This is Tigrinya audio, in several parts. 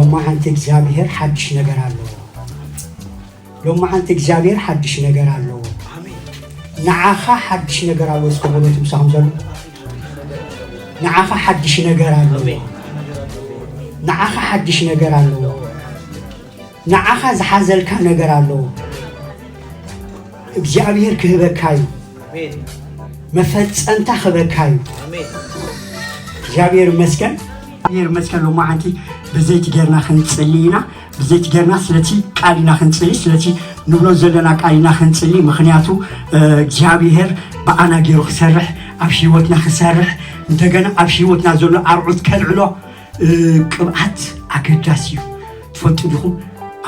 ሎማዓንቲ እግዚኣብሔር ሓድሽ ነገር ኣለዎ። ሎማዓንቲ እግዚኣብሔር ሓድሽ ነገር ኣለዎ። ንዓኻ ሓድሽ ነገር ኣለዎ። እስከ በሎ እቲ ምሳኹም ዘሎ፣ ንዓኻ ሓድሽ ነገር ኣለዎ። ንዓኻ ሓድሽ ነገር ኣለዎ። ንዓኻ ዝሓዘልካ ነገር ኣለዎ። እግዚኣብሔር ክህበካ እዩ። መፈጸምታ ክህበካ እዩ። እግዚኣብሔር ይመስገን። እግዚኣብሔር ይመስገን። ሎማዓንቲ ብዘይቲ ጌርና ክንጽሊ ኢና። ብዘይቲ ጌርና ስለቲ ቃል ኢና ክንጽሊ፣ ስለቲ ንብሎ ዘለና ቃል ኢና ክንጽሊ። ምኽንያቱ እግዚኣብሔር ብኣና ገይሩ ክሰርሕ፣ ኣብ ህይወትና ክሰርሕ፣ እንደገና ኣብ ህይወትና ዘሎ ኣርዑት ከልዕሎ ቅብኣት ኣገዳሲ እዩ። ትፈልጡ ዲኹም?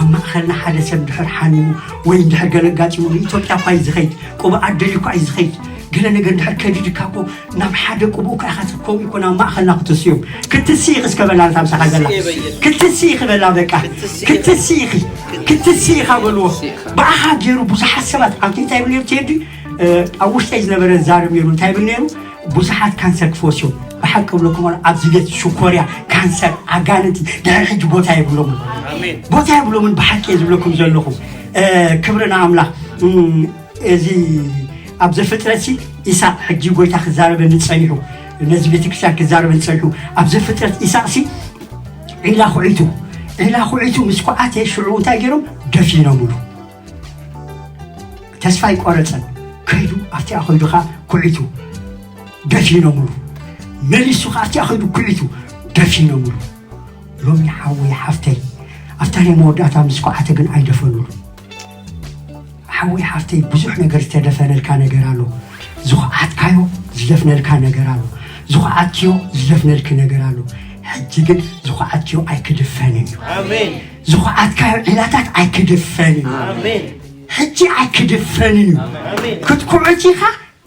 ኣብ ማእኸልና ሓደ ሰብ እንድሕር ሓሚሙ ወይ እንድሕር ገለ ኣጋጢሙ ንኢትዮጵያ እኳ እዩ ዝኸይድ፣ ቅብኣት ደልዩ እኳ እዩ ዝኸይድ። ገለ ነገር እንድሕር ከዲድካ እኮ ናብ ሓደ ቅብኡ እኳ ኢኻ ትርከቡ እኮ ናብ ማእኸልና ክትስዮም። ክትስይ ኢኺ እስከ በላ ነታ ምሳኻ ዘላ። ክትስይ ኢኺ በላ በቃ። ክትስይ ኢኺ። ክትስይ ኢኻ በልዎ። ብኣኻ ገይሩ ብዙሓት ሰባት ኣብቲ እንታይ ይብል ነይሩ ትሄዱ ኣብ ውሽጠይ ዝነበረ ዛረብ ነይሩ እንታይ ይብል ነይሩ ብዙሓት ካንሰር ክፈውሱ እዮም። ብሓቂ እብለኩም ኣሎ ኣብዚ ቤት ሽኮርያ ካንሰር ኣጋንንቲ ድሕሪ ሕጂ ቦታ የብሎምን። ቦታ የብሎምን። ብሓቂ እየ ዝብለኩም ዘለኹ። ክብሪ ንኣምላኽ። እዚ ኣብ ዘፍጥረት ሲ ኢሳቅ ሕጂ ጎይታ ክዛረበኒ ጸኒሑ ነዚ ቤተክርስትያን ክዛረበኒ ጸኒሑ ኣብ ዘፍጥረት ኢሳቅ ሲ ዒላ ኩዒቱ ዒላ ኩዒቱ ምስ ኩዓተ ሽዑ እንታይ ገይሮም ደፊኖምሉ። ተስፋ ኣይቆረጸን። ከይዱ ኣብቲኣ ከይዱ ኸዓ ኩዒቱ ደፊኖምሉ። መሊሱ ኸዓ ኣብቲኣ ከይዱ ኩዒቱ ደፊኖምሉ። ሎሚ ሓወይ ሓፍተይ ኣብታ ናይ መወዳእታ ምስ ኩዓተ ግን ኣይደፈኑሉ። ሓወይ ሓፍተይ ብዙሕ ነገር ዝተደፈነልካ ነገር ኣሎ። ዝኹዓትካዮ ዝደፍነልካ ነገር ኣሎ። ዝኹዓትክዮ ዝደፍነልኪ ነገር ኣሎ። ሕጂ ግን ዝኹዓትክዮ ኣይክድፈንን እዩ። ኣሜን። ዝኹዓትካዮ ዒላታት ኣይክድፈንን እዩ። ኣሜን። ሕጂ ኣይክድፈንን እዩ። ኣሜን። ክትኩዕት ኢኻ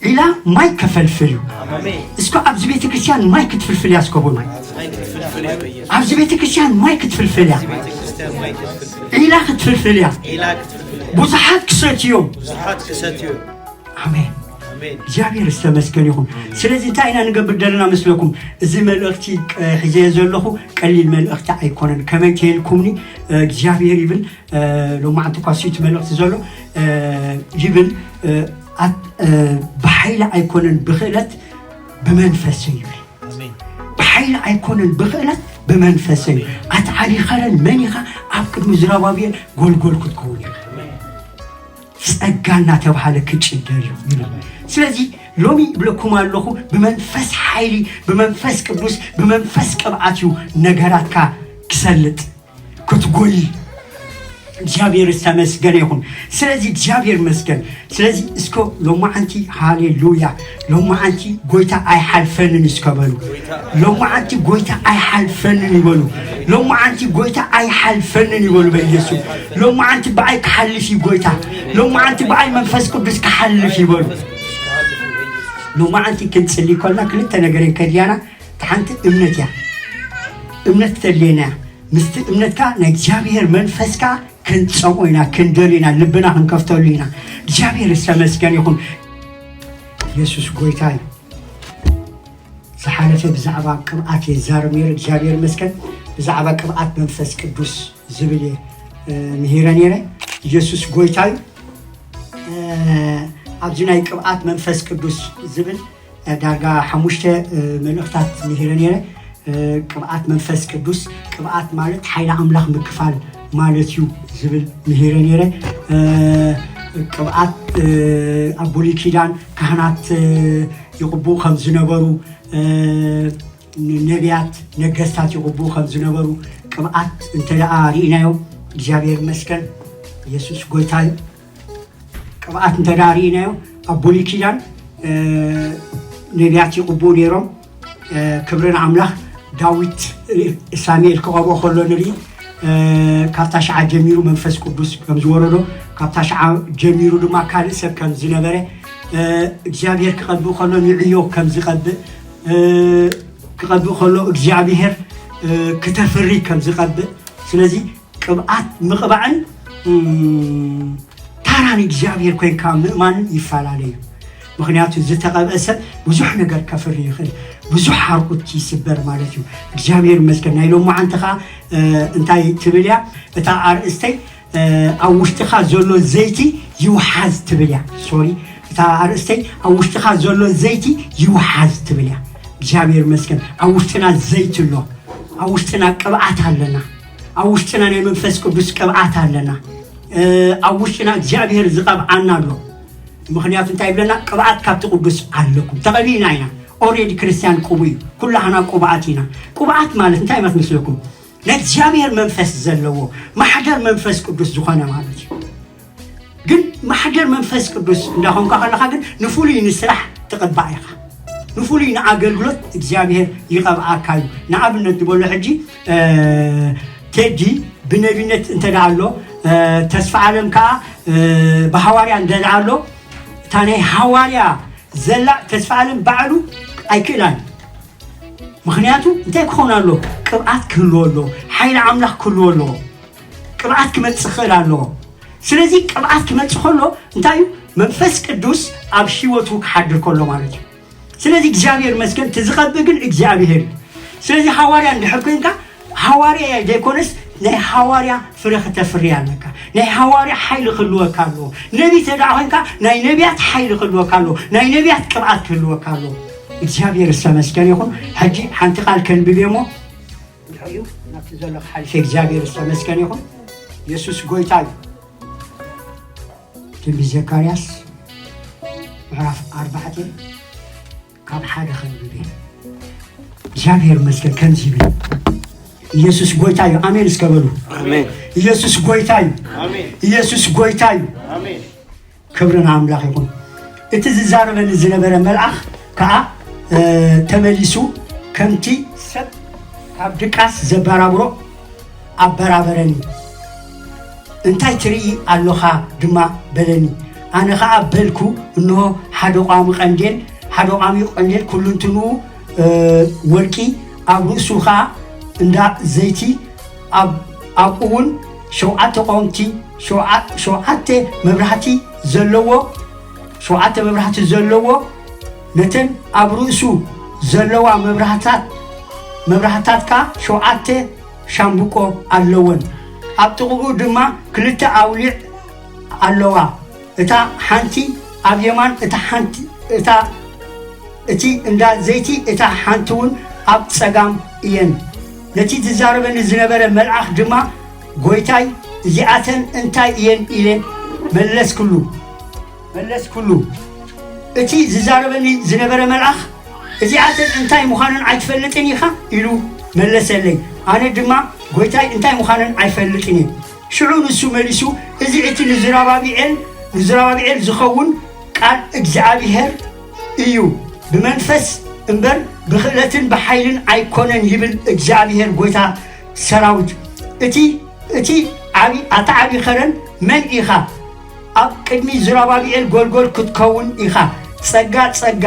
ዒላ ማይ ከፈልፍል እዩ። ኣሜን። እስኮ ኣብዚ ቤተ ክርስቲያን ማይ ክትፍልፍል እያ እስከ በሉ። ኣይ ክትፍልፍል እዩ በኢየሱስ። ኣብዚ ቤተ ክርስቲያን ማይ ክትፍልፍል እያ። ቤተክርስትያን ማይ ክትፍልፍል። ዒላ ክትፍልፍል እያ። ዒላ ክትፍልፍል። ብዙሓት ክሰትዮም። ብዙሓት ክሰትዮም። ኣሜን። ኣሜን። እግዚኣብሔር ዝተመስገን ይኹን። ስለዚ እንታይ ኢና ንገብር ዘለና መስለኩም? እዚ መልእኽቲ ሒዘዮ ዘለኹ ቀሊል መልእኽቲ ኣይኮነን። ከመይ ከይልኩምኒ እግዚኣብሔር ይብል። ሎማዓንቲ እኳ ስዩቲ መልእኽቲ ዘሎ ይብል። ብሓይሊ ኣይኮነን ብክእለት ብመንፈስ እዩ ይብል። ኣሜን። ብሓይሊ ኣይኮነን ብክእለት ብመንፈስ እዩ። ኣቲ ዓሊ ኸረን መን ኢኻ ኣብ ቅድሚ ዝራባብኤል ጎልጎል ክትከውን ኢኻ። ጸጋ እናተባሃለ ክጭደር እዩ ይብል። ስለዚ ሎሚ እብለኩም ኣለኹ ብመንፈስ ሓይሊ ብመንፈስ ቅዱስ ብመንፈስ ቅብኣት እዩ ነገራትካ ክሰልጥ ክትጎይ። እግዚኣብሔር ዝተመስገነ ይኹን። ስለዚ እግዚኣብሔር መስገን። ስለዚ እስኮ ሎማዓንቲ ሃሌሉያ ሎማዓንቲ ጎይታ ኣይሓልፈንን እስከ በሉ። ሎማዓንቲ ጎይታ ኣይሓልፈንን ይበሉ። ሎማዓንቲ ጎይታ ኣይሓልፈንን ይበሉ በኢየሱስ። ሎማዓንቲ ብኣይ ክሓልፍ እዩ ጎይታ። ሎማዓንቲ ብኣይ መንፈስ ቅዱስ ክሓልፍ ይበሉ። ሎማዓንቲ ክንጽሊ ከልና ክልተ ነገር እየን ከድልያና። እቲ ሓንቲ እምነት እያ። እምነት ተድልየና እያ። ምስቲ እምነትካ ናይ እግዚኣብሔር መንፈስካ ክንጸምኦ ኢና ክንደልዮ ኢና ልብና ክንከፍተሉ ኢና። እግዚኣብሔር ዝተመስገን ይኹን። የሱስ ጎይታ እዩ። ዝሓለፈ ብዛዕባ ቅብኣት እየ ዝዛረብ ነይረ እግዚኣብሔር ይመስገን። ብዛዕባ ቅብኣት መንፈስ ቅዱስ ዝብል እየ ምሂረ ነይረ። ኢየሱስ ጎይታ እዩ። ኣብዚ ናይ ቅብኣት መንፈስ ቅዱስ ዝብል ዳርጋ ሓሙሽተ መልእኽታት ምሂረ ነይረ። ቅብኣት መንፈስ ቅዱስ ቅብኣት ማለት ሓይሊ ኣምላኽ ምክፋል ማለት እዩ ዝብል ምሂረ ነይረ። ቅብኣት ኣብ ብሉይ ኪዳን ካህናት ይቕብኡ ከም ዝነበሩ፣ ነቢያት ነገስታት ይቕብኡ ከም ዝነበሩ ቅብኣት እንተ ደኣ ርኢናዮ እግዚኣብሔር ይመስገን። ኢየሱስ ጎይታ እዩ። ቅብኣት እንተ ደኣ ርኢናዮ ኣብ ብሉይ ኪዳን ነቢያት ይቕብኡ ነይሮም። ክብሪ ንኣምላኽ። ዳዊት ሳሙኤል ክቐብኦ ከሎ ንርኢ። ካብታ ሸዓ ጀሚሩ መንፈስ ቅዱስ ከም ዝወረዶ ካብታ ሸዓ ጀሚሩ ድማ ካልእ ሰብ ከም ዝነበረ እግዚኣብሔር ክቐብእ ከሎ ንዕዮ ከም ዝቐብእ ክቐብእ ከሎ እግዚኣብሔር ክተፍሪ ከም ዝቐብእ ስለዚ ቅብኣት ምቕባዕን ታራ ንእግዚኣብሔር ኮይንካ ምእማንን ይፈላለ እዩ። ምኽንያቱ ዝተቐብአ ሰብ ብዙሕ ነገር ከፍሪ ይኽእል። ብዙሕ ሓርቁት ይስበር ማለት እዩ። እግዚኣብሔር ይመስገን። ናይ ሎማዓንቲ ኸዓ እንታይ ትብል እያ እታ ኣርእስተይ? ኣብ ውሽጥኻ ዘሎ ዘይቲ ይውሓዝ ትብል እያ። ሶሪ፣ እታ ኣርእስተይ ኣብ ውሽጥኻ ዘሎ ዘይቲ ይውሓዝ ትብል እያ። እግዚኣብሔር ይመስገን። ኣብ ውሽጥና ዘይቲ ኣሎ። ኣብ ውሽጥና ቅብኣት ኣለና። ኣብ ውሽጥና ናይ መንፈስ ቅዱስ ቅብኣት ኣለና። ኣብ ውሽጥና እግዚኣብሔር ዝቐብዓና ኣሎ። ምኽንያቱ እንታይ ይብለና? ቅብኣት ካብቲ ቅዱስ ኣለኩም። ተቐቢእና ኢና። ኦሬዲ ክርስቲያን ቅቡ እዩ። ኩላህና ቅብኣት ኢና። ቅብኣት ማለት እንታይ ማለት መስለኩም? ናይ እግዚኣብሔር መንፈስ ዘለዎ ማሕደር መንፈስ ቅዱስ ዝኾነ ማለት እዩ። ግን ማሕደር መንፈስ ቅዱስ እንዳኾንካ ከለኻ ግን ንፍሉይ ንስራሕ ትቕባእ ኢኻ። ንፍሉይ ንኣገልግሎት እግዚኣብሔር ይቐብኣካ እዩ። ንኣብነት ዝበሎ ሕጂ ቴዲ ብነቢነት እንተ ደኣ ኣሎ፣ ተስፋ ዓለም ከኣ ብሃዋርያ እንተ ደኣ ኣሎ፣ እታ ናይ ሃዋርያ ዘላ ተስፋ ዓለም ባዕሉ ኣይክእላን። ምኽንያቱ እንታይ ክኸውን ኣሎ? ቅብኣት ክህልዎ ኣለዎ። ሓይሊ ኣምላኽ ክህልዎ ኣለዎ። ቅብኣት ክመጽእ ክኽእል ኣለዎ። ስለዚ ቅብኣት ክመጽእ ከሎ እንታይ እዩ? መንፈስ ቅዱስ ኣብ ህይወቱ ክሓድር ከሎ ማለት እዩ። ስለዚ እግዚኣብሔር ይመስገን፣ እቲ ዝቐብእ ግን እግዚኣብሔር እዩ። ስለዚ ሃዋርያ እንድሕር ኮይንካ፣ ሃዋርያ ዘይኮነስ ናይ ሃዋርያ ፍረ ክተፍሪ ኣለካ። ናይ ሃዋርያ ሓይሊ ክህልወካ ኣለዎ። ነቢ ተደኣ ኮይንካ ናይ ነቢያት ሓይሊ ክህልወካ ኣለዎ። ናይ ነቢያት ቅብኣት ክህልወካ ኣለዎ። እግዚኣብሔር ዝተመስገን ይኹን። ሕጂ ሓንቲ ቃል ከንብብ እሞ ድሕሪኡ ናብቲ ዘሎ ክሓልፍ እግዚኣብሔር ዝተመስገን ይኹን። የሱስ ጎይታ እዩ። ትንቢት ዘካርያስ ምዕራፍ ኣርባዕተ ካብ ሓደ ከንብብ እየ። እግዚኣብሔር ይመስገን ከምዚ ይብል። ኢየሱስ ጎይታ እዩ። ኣሜን እስከ በሉ። ኣሜን። ኢየሱስ ጎይታ እዩ። ኣሜን። ኢየሱስ ጎይታ እዩ። ኣሜን። ክብሪ ንኣምላኽ ይኹን። እቲ ዝዛረበኒ ዝነበረ መልኣኽ ከኣ ተመሊሱ ከምቲ ሰብ ካብ ድቃስ ዘበራብሮ ኣበራበረኒ። እንታይ ትርኢ ኣሎኻ ድማ በለኒ። ኣነ ኸኣ በልኩ፣ እንሆ ሓደ ቋሚ ቀንዴል፣ ሓደ ቋሚ ቀንዴል ኩሉ እንትንኡ ወርቂ፣ ኣብ ርእሱ ኸኣ እንዳ ዘይቲ፣ ኣብኡ እውን ሸውዓተ ቀወምቲ፣ ሸውዓተ መብራህቲ ዘለዎ፣ ሸውዓተ መብራህቲ ዘለዎ፣ ነተን ኣብ ርእሱ ዘለዋ መብራህታት፣ መብራህታት ከኣ ሸውዓተ ሻምብቆ ኣለወን። ኣብ ጥቕኡ ድማ ክልተ ኣውሊዕ ኣለዋ። እታ ሓንቲ ኣብ የማን፣ እታ ሓንቲ፣ እታ፣ እቲ እንዳ ዘይቲ፣ እታ ሓንቲ እውን ኣብ ጸጋም እየን። ነቲ ዝዛረበኒ ዝነበረ መልኣኽ ድማ፣ ጎይታይ፣ እዚኣተን እንታይ እየን? ኢለ መለስክሉ። መለስክሉ። እቲ ዝዛረበኒ ዝነበረ መልኣኽ፣ እዚኣተን እንታይ ምዃነን ኣይትፈልጥን ኢኻ? ኢሉ መለሰለይ። ኣነ ድማ፣ ጎይታይ፣ እንታይ ምዃነን ኣይፈልጥን እየ። ሽዑ ንሱ መሊሱ፣ እዚ እቲ ንዝራባብኤል፣ ንዝራባብኤል ዝኸውን ቃል እግዚኣብሔር እዩ፣ ብመንፈስ እምበር ብኽእለትን ብሓይልን ኣይኮነን ይብል እግዚኣብሔር ጎይታ ሰራዊት። እቲ፣ እቲ ዓቢ፣ ኣታ ዓቢ ኸረን መን ኢኻ? ኣብ ቅድሚ ዝራባብኤል ጎልጎል ክትከውን ኢኻ። ጸጋ፣ ጸጋ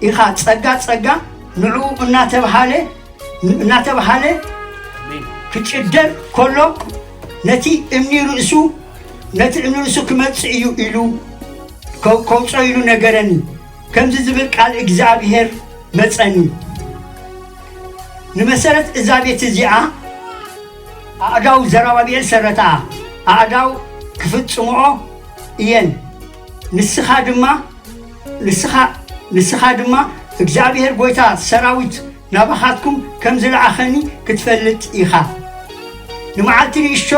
ኢኻ፣ ጸጋ፣ ጸጋ ንዕኡ እናተብሃለ፣ እናተብሃለ ክጭደር ከሎ ነቲ እምኒ ርእሱ፣ ነቲ እምኒ ርእሱ ክመጽእ እዩ ኢሉ ከው-፣ ከውጾ ኢሉ ነገረኒ። ከምዚ ዝብል ቃል እግዚኣብሔር መጸኒ። ንመሰረት እዛ ቤት እዚኣ ኣእዳው ዘራባብኤል ሰረታ፣ ኣእዳው ክፍጽምኦ እየን። ንስኻ ድማ፣ ንስኻ፣ ንስኻ ድማ እግዚኣብሔር ጎይታ ሰራዊት ናባኻትኩም ከም ዝለኣኸኒ ክትፈልጥ ኢኻ። ንመዓልቲ ንእሽቶ፣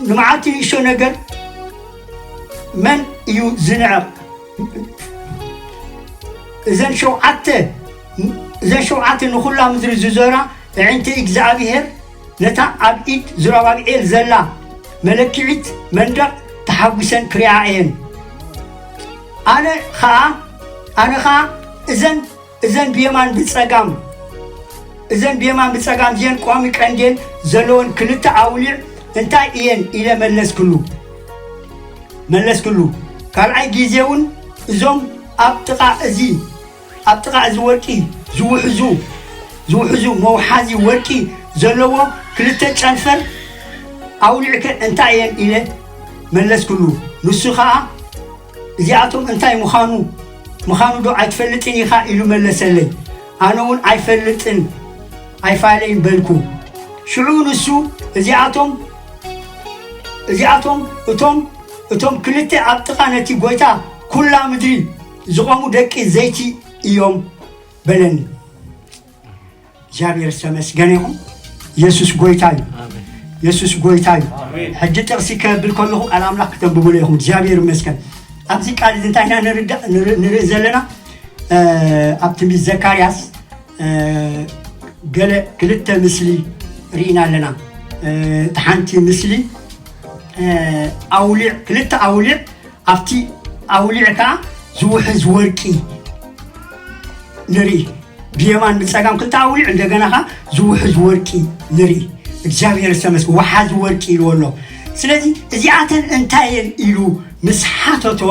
ንመዓልቲ ንእሽቶ ነገር መን እዩ ዝንዕቕ? እዘን ሸውዓተ፣ እዘን ሸውዓተ ንኹላ ምድሪ ዝዞራ ኣዒንቲ እግዚኣብሔር ነታ ኣብ ኢድ ዙራባብኤል ዘላ መለክዒት መንደቕ ተሓጒሰን ክሪኣ እየን። ኣነ ኸኣ፣ ኣነ ኸኣ እዘን፣ እዘን ብየማን ብጸጋም፣ እዘን ብየማን ብጸጋም እዚአን ቋሚ ቀንዴል ዘለወን ክልተ ኣውሊዕ እንታይ እየን? ኢለ መለስክሉ፣ መለስክሉ። ካልኣይ ግዜ እውን እዞም ኣብ ጥቓ እዚ፣ ኣብ ጥቓ እዚ ወርቂ ዝውሕዙ፣ ዝውሕዙ መውሓዚ ወርቂ ዘለዎ ክልተ ጨንፈር ኣውሊዕከ እንታይ እየን? ኢለ መለስክሉ። ንሱ ኸኣ እዚኣቶም እንታይ ምዃኑ ምዃኑ ዶ ኣይትፈልጥን ኢኻ? ኢሉ መለሰለይ። ኣነ እውን ኣይፈልጥን፣ ኣይፋለይን በልኩ። ሽዑ ንሱ፣ እዚኣቶም፣ እዚኣቶም እቶም፣ እቶም ክልተ ኣብ ጥቓ ነቲ ጐይታ ኩላ ምድሪ ዝቖሙ ደቂ ዘይቲ እዮም በለኒ። እግዚኣብሔር ዝተመስገነ ይኹን። የሱስ ጐይታ እዩ። የሱስ ጐይታ እዩ። ሕጂ ጥቕሲ ከብል ከለኹ ቃል ኣምላኽ ክተንብቡሉ ኢኹም። እግዚኣብሔር ይመስገን። ኣብዚ ቃል እዚ እንታይ ኢና ንርዳእ ንር- ንርኢ ዘለና? ኣብ ትንቢት ዘካርያስ ገለ ክልተ ምስሊ ርኢና ኣለና። እቲ ሓንቲ ምስሊ ኣውሊዕ፣ ክልተ ኣውሊዕ፣ ኣብቲ ኣውሊዕ ከዓ ዝውሕዝ ወርቂ ንርኢ። ብየማን ብፀጋም ክልተ ኣውሊዕ፣ እንደገና ከዓ ዝውሕዝ ወርቂ ንርኢ። እግዚኣብሔር ዝተመስገን፣ ወሓዚ ወርቂ ኢልዎ ኣሎ። ስለዚ እዚኣተን እንታይ እየን ኢሉ ምስ ሓተቶ፣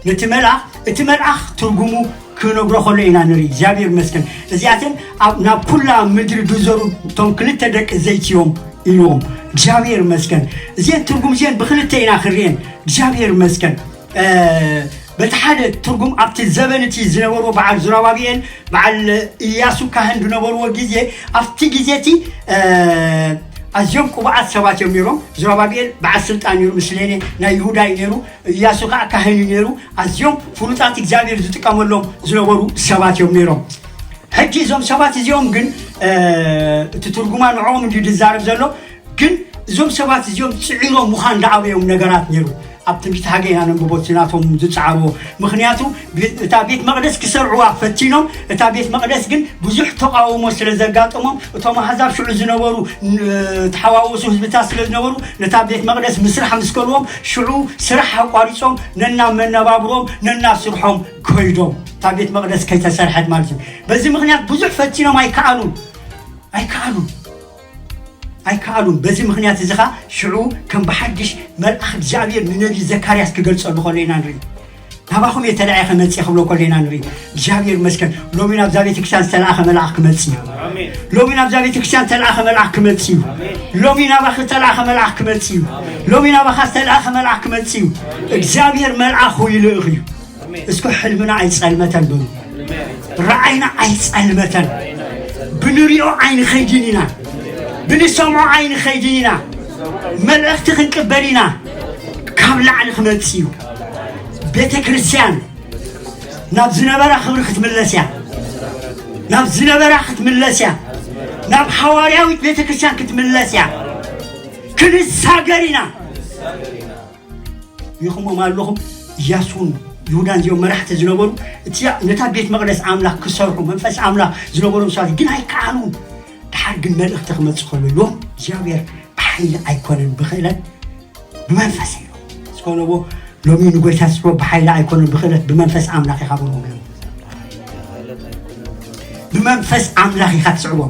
ነቲ መልኣኽ፣ እቲ መልኣኽ ትርጉሙ ክነግሮ ከሎ ኢና ንርኢ። እግዚኣብሔር ይመስገን። እዚኣተን ኣብ ናብ ኩላ ምድሪ ድዘሩ እቶም ክልተ ደቂ ዘይትዮም ኢልዎም። እግዚኣብሔር ይመስገን። እዚአን ትርጉም እዚአን ብክልተ ኢና ክንርእየን። እግዚኣብሔር ይመስገን። በቲ ሓደ ትርጉም ኣብቲ ዘበን እቲ ዝነበርዎ በዓል ዙራባብኤል በዓል እያሱ ካህን ዝነበርዎ ግዜ፣ ኣብቲ ግዜ እቲ ኣዝዮም ቅቡዓት ሰባት እዮም ነይሮም። ዙራባብኤል በዓል ስልጣን ነይሩ፣ ምስሌኔ ናይ ይሁዳ እዩ ነይሩ። እያሱ ከዓ ካህን እዩ ነይሩ። ኣዝዮም ፍሉጣት እግዚኣብሔር ዝጥቀመሎም ዝነበሩ ሰባት እዮም ነይሮም። ሕጂ እዞም ሰባት እዚኦም ግን እቲ ትርጉማ ንዕኦም እንዲ ዝዛረብ ዘሎ ግን እዞም ሰባት እዚኦም ፅዒኖም ምዃን ዝኣበዮም ነገራት ነይሩ። ኣብ ትንቢት ሃገይ ኢና ነንብቦ እቲ ናቶም ዝፀዓርዎ። ምክንያቱ እታ ቤት መቅደስ ክሰርዕዋ ፈቲኖም፣ እታ ቤት መቅደስ ግን ብዙሕ ተቃውሞ ስለ ዘጋጠሞም እቶም ኣህዛብ ሽዑ ዝነበሩ ተሓዋወሱ ህዝብታት ስለ ዝነበሩ ነታ ቤት መቅደስ ምስራሕ ምስ ከልዎም ሽዑ ስራሕ ኣቋሪፆም ነናብ መነባብሮም ነናብ ስርሖም ከይዶም፣ እታ ቤት መቅደስ ከይተሰርሐት ማለት እዩ። በዚ ምክንያት ብዙሕ ፈቲኖም ኣይከኣሉን ኣይከኣሉን ኣይከኣሉን። በዚ ምክንያት እዚ ኸዓ ሽዑ ከም ብሓድሽ መልኣኽ እግዚኣብሔር ንነቢይ ዘካርያስ ክገልጸሉ ከሎ ኢና ንርኢ። ናባኹም እየ ተላኢኸ መጽእ ክብሎ ከሎ ኢና ንርኢ። እግዚኣብሔር ይመስገን። ሎሚ ናብዛ ቤተክርስትያን ዝተላእኸ መልኣኽ ክመጽእ እዩ። ሎሚ ናብዛ ቤተክርስትያን ዝተላእኸ መልኣኽ ክመጽእ እዩ። ሎሚ ናባኺ ዝተላእኸ መልኣኽ ክመጽእ እዩ። ሎሚ ናባኻ ዝተላእኸ መልኣኽ ክመጽእ እዩ። እግዚኣብሔር መልኣኹ ይልእኽ እዩ። እስኩ ሕልምና ኣይጸልመተን በሉ። ረኣይና ኣይጸልመተን። ብንሪኦ ኣይንኸይድን ኢና። ብንሰምዖ ኣይንኸይድን ኢና። መልእኽቲ ክንቅበል ኢና። ካብ ላዕሊ ክመጽእ እዩ። ቤተ ክርስቲያን ናብ ዝነበራ ክብሪ ክትምለስ እያ። ናብ ዝነበራ ክትምለስ እያ። ናብ ሓዋርያዊት ቤተ ክርስቲያን ክትምለስ እያ። ክንሳገር ኢና። ይኹምም ኣለኹም። እያሱን ይሁዳን እዚኦም መራሕቲ ዝነበሩ እቲ ነታ ቤት መቕደስ ኣምላኽ ክሰርሑ መንፈስ ኣምላኽ ዝነበሮም ሰባት ግን ኣይከኣሉን። ድሓር ግን መልእኽቲ ክመጽእ ከሎ ኢሎም እግዚኣብሔር ብሓይሊ ኣይኮነን ብክእለት ብመንፈስ ኢሎም። እስኮ ነቦ ሎሚ ንጎይታ ስዕቦ ብሓይሊ ኣይኮነን ብክእለት ብመንፈስ ኣምላኽ ኢኻ በልዎም ኢሎም። ብመንፈስ ኣምላኽ ኢኻ ትስዕቦ።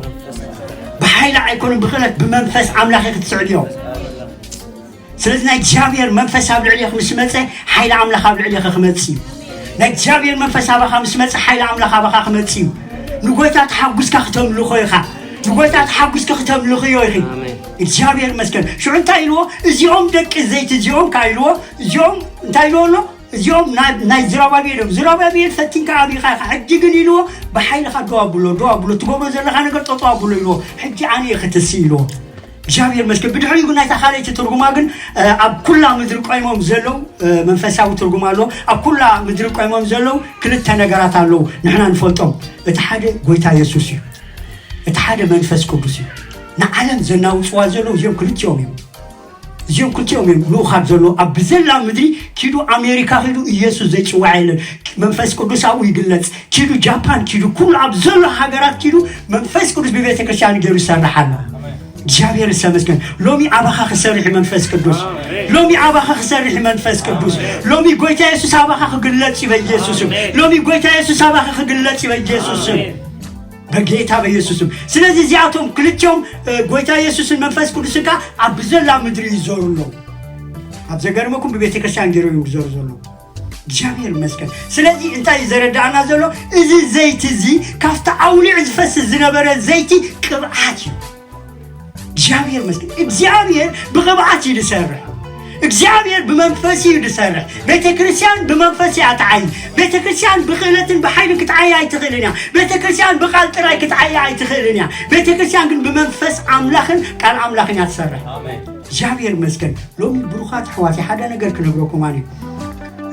ብሓይሊ ኣይኮነን ብክእለት ብመንፈስ ኣምላኽ ኢኻ ትስዕብዮ። ስለዚ ናይ እግዚኣብሔር መንፈስ ኣብ ልዕሌኺ ምስ መጸ ሓይሊ ኣምላኽ ኣብ ልዕሌኺ ክመጽእ እዩ። ናይ እግዚኣብሔር መንፈስ ኣባኻ ምስ መጸ ሓይሊ ኣምላኽ ኣባኻ ክመጽእ እዩ። ንጎይታ ተሓጉስካ ክተምልኾ ኢኻ። ንጎይታ ተሓጉስካ ክተምልኽዮ ኢኺ። እግዚኣብሔር ይመስገን። ሽዑ እንታይ ኢልዎ? እዚኦም ደቂ ዘይቲ እዚኦም ከኣ ኢልዎ። እዚኦም እንታይ ኢልዎ ኣሎ? እዚኦም ናይ ናይ ዝራባቤል እዮም። ዝራባቤል ፈቲንካ ኣብኻ ኢኻ። ሕጂ ግን ኢልዎ ብሓይልኻ ደው ኣብሎ፣ ደው ኣብሎ፣ ትገብሮ ዘለኻ ነገር ጠጠው ኣብሎ ኢልዎ። ሕጂ ኣነ እየ ክትሲ ኢልዎ። እግዚኣብሔር መስገን። ብድሕሪኡ ግን ናይታ ካልኣይቲ ትርጉማ ግን ኣብ ኩላ ምድሪ ቆይሞም ዘለዉ መንፈሳዊ ትርጉም ኣሎ። ኣብ ኩላ ምድሪ ቆይሞም ዘለዉ ክልተ ነገራት ኣለዉ ንሕና ንፈልጦም። እቲ ሓደ ጎይታ የሱስ እዩ። እቲ ሓደ መንፈስ ቅዱስ እዩ። ንዓለም ዘናውፅዋ ዘለዉ እዚኦም ክልቲኦም እዮም። እዚኦም ክልቲኦም እዮም ልኡኻት ዘለዉ ኣብ ብዘላ ምድሪ። ኪዱ ኣሜሪካ ኪዱ ኢየሱስ ዘይፅዋዕ የለን። መንፈስ ቅዱስ ኣብኡ ይግለፅ። ኪዱ ጃፓን ኪዱ ኩሉ ኣብ ዘሎ ሃገራት ኪዱ መንፈስ ቅዱስ ብቤተ ክርስቲያን ገይሩ ይሰርሕ ኣሎ። እግዚኣብሔር ዝተመስገን። ሎሚ ኣባኻ ክሰርሕ መንፈስ ቅዱስ። ሎሚ ኣባኻ ክሰርሕ መንፈስ ቅዱስ። ሎሚ ጎይታ የሱስ ኣባኻ ክግለፅ እዩ በኢየሱስም። ሎሚ ጎይታ የሱስ ኣባኻ ክግለፅ እዩ በኢየሱስም። በጌታ በኢየሱስም። ስለዚ እዚኣቶም ክልቲኦም ጎይታ የሱስን መንፈስ ቅዱስን ከ ኣብ ብዘላ ምድሪ ይዞሩ ኣለዉ። ኣብ ዘገርመኩም ብቤተ ክርስቲያን ገይሮም እዮም ዝዞሩ ዘለዉ። እግዚኣብሔር ይመስገን። ስለዚ እንታይ እዩ ዘረዳእና ዘሎ? እዚ ዘይቲ እዚ ካብቲ ኣውሊዕ ዝፈስስ ዝነበረ ዘይቲ ቅብዓት እዩ። እግዚኣብሔር ይመስገን። እግዚኣብሔር ብቅብዓት እዩ ዝሰርሕ። እግዚኣብሔር ብመንፈስ እዩ ዝሰርሕ። ቤተ ክርስቲያን ብመንፈስ እያ ትዓይ። ቤተ ክርስቲያን ብክእለትን ብሓይልን ክትዓይ ኣይትኽእልን እያ። ቤተ ክርስቲያን ብቃል ጥራይ ክትዓይ ኣይትኽእልን እያ። ቤተ ክርስቲያን ግን ብመንፈስ ኣምላኽን ቃል ኣምላኽን እያ ትሰርሕ። እግዚኣብሔር ይመስገን። ሎሚ ብሩኻት ኣሕዋት ሓደ ነገር ክነግረኩም ኣነ።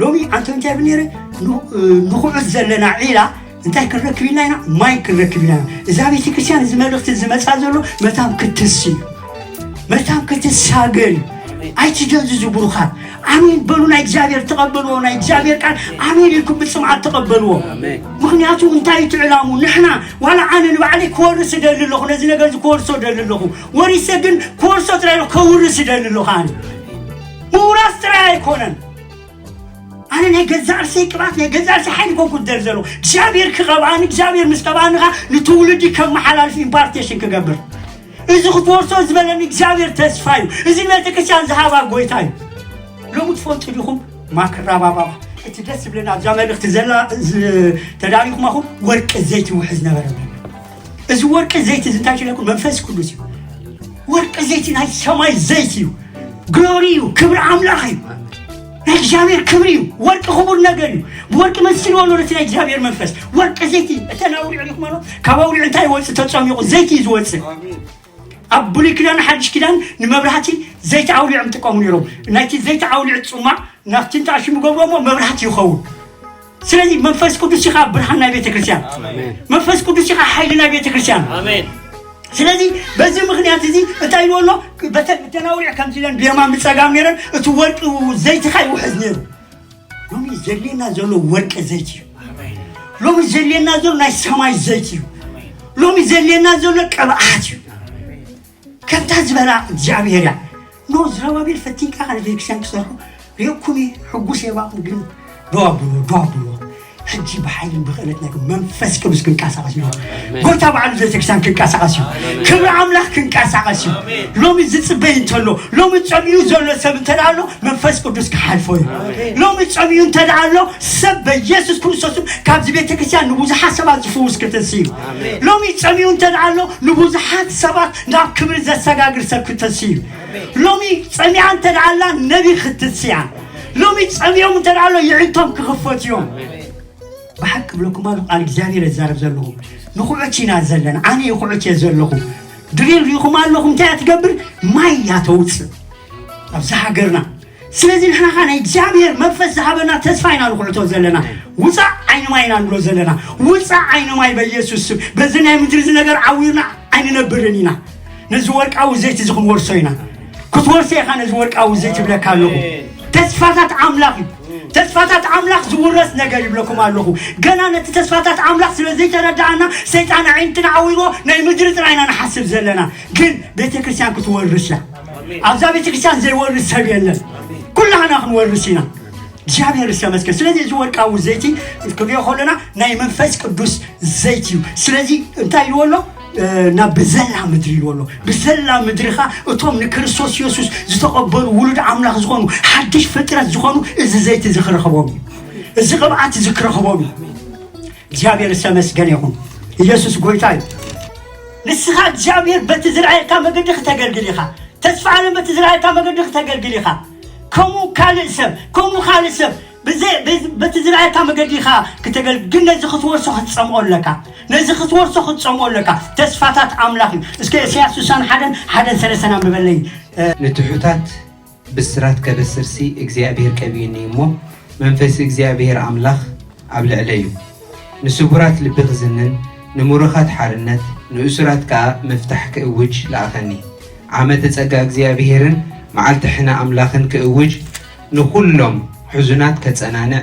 ሎሚ ኣንተ እንታይ ብል ነይረ? ንኹዕት ዘለና ዒላ እንታይ ክንረክብ ኢና ኢና? ማይ ክንረክብ ኢና። እዛ ቤተ ክርስቲያን እዚ መልእኽቲ ዝመፃ ዘሎ መታም ክትስ እዩ። መታም ክትሳገር እዩ። ኣይትደንዝዙ ብሩኻት። ኣሜን በሉ። ናይ እግዚኣብሔር ተቐበልዎ። ናይ እግዚኣብሔር ቃል ኣሜን ኢልኩም ብፅምዓት ተቐበልዎ። ምክንያቱ እንታይ እዩ ትዕላሙ? ንሕና ዋላ ኣነ ንባዕለይ ክወርስ እደሊ ኣለኹ። ነዚ ነገር እዚ ክወርሶ እደሊ ኣለኹ። ወሪሰ ግን ክወርሶ ጥራይ ከውርስ እደሊ ኣለኹ። ኣነ ምውራስ ጥራይ ኣይኮነን። ኣነ ናይ ገዛ ርእሰይ ቅብኣት ናይ ገዛ ርእሰይ ሓይሊ ኮንኩ ደር ዘሎ እግዚኣብሔር ክቐብኣኒ እግዚኣብሔር ምስ ቀብኣኒ ኸዓ ንትውልዲ ከመሓላልፍ ኢምፓርቴሽን ክገብር እዚ ክትወርሶ ዝበለኒ እግዚኣብሔር ተስፋ እዩ። እዚ ንቤተክርስትያን ዝሃባ ጎይታ እዩ። ሎሚ ትፈልጡ ዲኹም? ማክራባባባ እቲ ደስ ዝብለና ኣብዛ መልእኽቲ ዘላ ተዳሪኹማኹም ወርቂ ዘይቲ ውሕዝ ነበረ። እዚ ወርቂ ዘይቲ እዚ እንታይ ሽለኩም? መንፈስ ቅዱስ እዩ። ወርቂ ዘይቲ ናይ ሰማይ ዘይቲ እዩ። ግሎሪ እዩ። ክብሪ ኣምላኽ እዩ። ናይ እግዚኣብሔር ክብሪ እዩ። ወርቂ ክቡር ነገር እዩ። ብወርቂ መስልዎ ኣሎ ነቲ ናይ እግዚኣብሔር መንፈስ። ወርቂ ዘይቲ እተን ኣውሊዕ ሪኹም ኣሎ። ካብ ኣውሊዕ እንታይ ይወፅእ? ተፀሚቑ ዘይቲ እዩ ዝወፅእ። ኣብ ብሉይ ኪዳን ሓድሽ ኪዳን ንመብራህቲ ዘይቲ ኣውሊዖም ጥቀሙ ነይሮም። ናይቲ ዘይቲ ኣውሊዕ ፅማቕ ናብቲ እንተኣሽሙ ገብሮሞ መብራህቲ ይኸውን። ስለዚ መንፈስ ቅዱስ ኢኻ ብርሃን ናይ ቤተ ክርስቲያን። መንፈስ ቅዱስ ኢኻ ሓይሊ ናይ ቤተ ክርስቲያን። ስለዚ በዚ ምኽንያት እዚ እንታይ ኢልዎ ኣሎ? በተን እተን ኣውሊዕ ከምዚ ኢለን ብየማን ብጸጋም ነይረን እቲ ወርቂ ዘይትኻ ይውሕዝ ነይሩ። ሎሚ ዘድልየና ዘሎ ወርቂ ዘይቲ እዩ። ሎሚ ዘድልየና ዘሎ ናይ ሰማይ ዘይቲ እዩ። ሎሚ ዘድልየና ዘሎ ቅብኣት እዩ። ከምታ ዝበላ እግዚኣብሔር እያ። ኖ ዝረባቤል ፈቲንካ ከነ ቤተክርስትያን ክሰርሑ ሪእኩም ሕጉስ የባኹም ግን ዶ ኣብሎ ዶ ኣብሎ ሕጂ ብሓይልን ብክእለት ናይ መንፈስ ቅዱስ ክንቀሳቀስ እዩ። ጎይታ በዓሉ ቤተክርስትያን ክንቀሳቀስ እዩ። ክብሪ ኣምላኽ ክንቀሳቀስ እዩ። ሎሚ ዝፅበይ እንተሎ ሎሚ ፀሚኡ ዘሎ ሰብ እንተ ኣሎ መንፈስ ቅዱስ ክሓልፎ እዩ። ሎሚ ፀሚኡ እንተ ኣሎ ሰብ በኢየሱስ ክርስቶስም ካብዚ ቤተክርስትያን ንብዙሓት ሰባት ዝፍውስ ክትንስ እዩ። ሎሚ ፀሚኡ እንተ ኣሎ ንብዙሓት ሰባት ናብ ክብሪ ዘሰጋግር ሰብ ክትንስ እዩ። ሎሚ ፀሚኣ እንተ ኣላ ነቢ ክትንስ እያ። ሎሚ ፀሚኦም እንተ ኣሎ ይዕንቶም ክኽፈት እዮም። ብሓቂ ብለኩም ኣሎ ቃል እግዚኣብሔር እዛረብ ዘለኹ ንኹዕት ኢና ዘለና። ኣነ ይኹዕት እየ ዘለኹ። ድሪል ሪኹም ኣለኹም እንታይ እያ ትገብር? ማይ እያ ተውፅእ ኣብዚ ሃገርና። ስለዚ ንሕና ኸዓ ናይ እግዚኣብሔር መንፈስ ዝሃበና ተስፋ ኢና ንኹዕቶ ዘለና። ውፃእ ዓይኒ ማይ ኢና ንብሎ ዘለና። ውፃእ ዓይኒ ማይ በኢየሱስ ስም። በዚ ናይ ምድሪ እዚ ነገር ዓዊርና ኣይንነብርን ኢና። ነዚ ወርቃዊ ዘይቲ እዚ ክንወርሶ ኢና። ክትወርሶ ኢኻ ነዚ ወርቃዊ ዘይቲ ይብለካ ኣለኹ። ተስፋታት ኣምላኽ እዩ። ተስፋታት ኣምላኽ ዝውረስ ነገር ይብለኩም ኣለኹ። ገና ነቲ ተስፋታት ኣምላኽ ስለ ዘይተረዳእና ሰይጣን ኣዒንትና ዓዊርዎ ናይ ምድሪ ጥራይ ኢና ንሓስብ ዘለና። ግን ቤተክርስትያን ክትወርስ እያ። ኣብዛ ቤተክርስትያን ዘይወርስ ሰብ የለን። ኩላህና ክንወርስ ኢና። እግዚኣብሔር ዝተመስገን። ስለዚ እዚ ወርቃዊ ዘይቲ ክንሪኦ ከለና ናይ መንፈስ ቅዱስ ዘይቲ እዩ። ስለዚ እንታይ ኢልዎ ኣሎ? ናብ ብዘላ ምድሪ ኢልዎ ኣሎ። ብዘላ ምድሪ ኸዓ እቶም ንክርስቶስ የሱስ ዝተቐበሉ ውሉድ ኣምላኽ ዝኾኑ ሓድሽ ፍጥረት ዝኾኑ እዚ ዘይቲ እዚ ክረኽቦም እዩ። እዚ ቅብኣት እዚ ክረኽቦም እዩ። እግዚኣብሔር ዝተመስገነ ይኹን። ኢየሱስ ጎይታ እዩ። ንስኻ እግዚኣብሔር በቲ ዝረኣየካ መገዲ ክተገልግል ኢኻ። ተስፋ ዓለም በቲ ዝረኣየካ መገዲ ክተገልግል ኢኻ። ከምኡ ካልእ ሰብ ከምኡ ካልእ ሰብ ብዘይ በቲ ዝረኣየካ መገዲ ኢኻ ክተገልግል ግን ነዚ ክትወርሶ ክትጸምኦ ኣለካ። ነዚ ክትወርሶ ክትጸምኦ ኣለካ። ተስፋታት ኣምላኽ እዩ። እስከ እስያስ ስሳን ሓደን ሓደን ሰለስተን ኣንብበለይ። ንትሑታት ብስራት ከበስርሲ እግዚኣብሔር ቀቢኡኒ እሞ መንፈስ እግዚኣብሔር ኣምላኽ ኣብ ልዕለይ እዩ። ንስቡራት ልቢ ክዝንን ንምሩኻት ሓርነት ንእሱራት ከኣ ምፍታሕ ክእውጅ ለኣኸኒ። ዓመተ ጸጋ እግዚኣብሔርን መዓልቲ ሕነ ኣምላኽን ክእውጅ ንኹሎም ሕዙናት ከጸናንዕ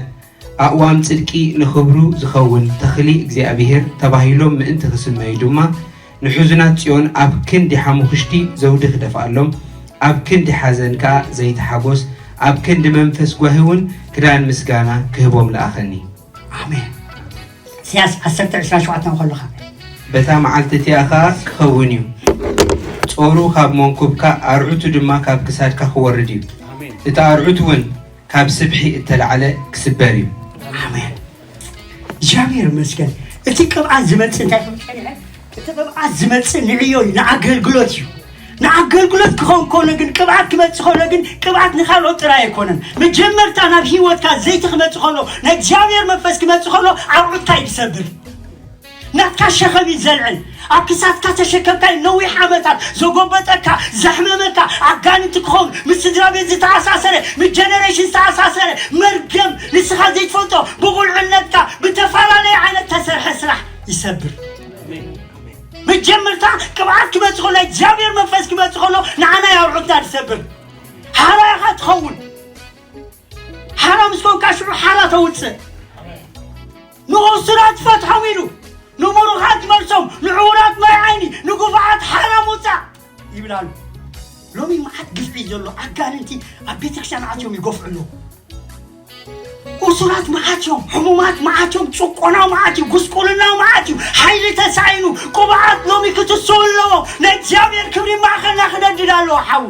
ኣእዋም ጽድቂ ንኽብሩ ዝኸውን ተኽሊ እግዚኣብሔር ተባሂሎም ምእንቲ ክስመዩ ድማ ንሕዙናት ጽዮን ኣብ ክንዲ ሓሙኽሽቲ ዘውዲ ክደፍኣሎም ኣብ ክንዲ ሓዘን ከኣ ዘይቲ ሓጎስ ኣብ ክንዲ መንፈስ ጓሂ እውን ክዳን ምስጋና ክህቦም ለኣኸኒ። ኣሜን። ኢሳያስ ዓሰርተ ዕስራን ሸውዓተን ከለኻ በታ መዓልቲ እቲኣ ኸኣ ክኸውን እዩ፣ ጾሩ ካብ መንኩብካ ኣርዑቱ ድማ ካብ ክሳድካ ክወርድ እዩ፣ እቲ ኣርዑት እውን ካብ ስብሒ እተላዕለ ክስበር እዩ። ኣሜን። እግዚኣብሔር ይመስገን። እቲ ቅብኣት ዝመጽእ እንታይ ከም ጸኒሐ? እቲ ቅብኣት ዝመጽእ ንዕዮ እዩ፣ ንኣገልግሎት እዩ። ንኣገልግሎት ክኸውን ከሎ ግን፣ ቅብኣት ክመጽእ ከሎ ግን፣ ቅብኣት ንኻልኦት ጥራይ ኣይኮነን። መጀመርታ ናብ ህይወትካ ዘይቲ ክመጽእ ከሎ፣ ናይ እግዚኣብሔር መንፈስ ክመጽእ ከሎ፣ ኣርዑትካ እዩ ዝሰብር። ናትካ ሸኸም እዩ ዘልዕል። ኣብ ክሳትካ ተሸከምካይ ነዊሕ ዓመታት ዘጎበጠካ፣ ዘሕመመካ፣ ኣጋንንቲ ክኸውን፣ ምስ ስድራ ቤት ዝተኣሳሰረ፣ ምስ ጀነሬሽን ዝተኣሳሰረ መርገም፣ ንስኻ ዘይትፈልጦ ብቑልዕነትካ ብተፈላለየ ዓይነት ተሰርሐ ስራሕ ይሰብር። መጀመርታ ቅብኣት ክመጽእ ከሎ፣ ናይ እግዚኣብሔር መንፈስ ክመጽእ ከሎ፣ ንዓና ኣርዑትና ዝሰብር። ሓራ ኢኻ ትኸውን። ሓራ ምስ ኮንካ ሽዑ ሓራ ተውጽእ። ንእሱራት ፈትሖም ኢሉ፣ ንምሩኻት መልሶም፣ ንዕውራት ማይ ዓይኒ፣ ንግፉዓት ሓራ ምውጻእ ይብል ኣሎ። ሎሚ መዓት ግፍዒ ዘሎ፣ ኣጋንንቲ ኣብ ቤተክርስትያን ኣትዮም ይገፍዑ ኣለዉ። እሱራት መዓት እዮም፣ ሕሙማት መዓት እዮም፣ ጭቆና መዓት እዩ፣ ጉስቁልና መዓት እዩ፣ ሓይሊ ተሳኢኑ፣ ቅብኣት ሎሚ ክትስኡ ኣለዎ። ናይ እግዚኣብሔር ክብሪ ማእኸልና ክነድድ ኣለዎ። ሓው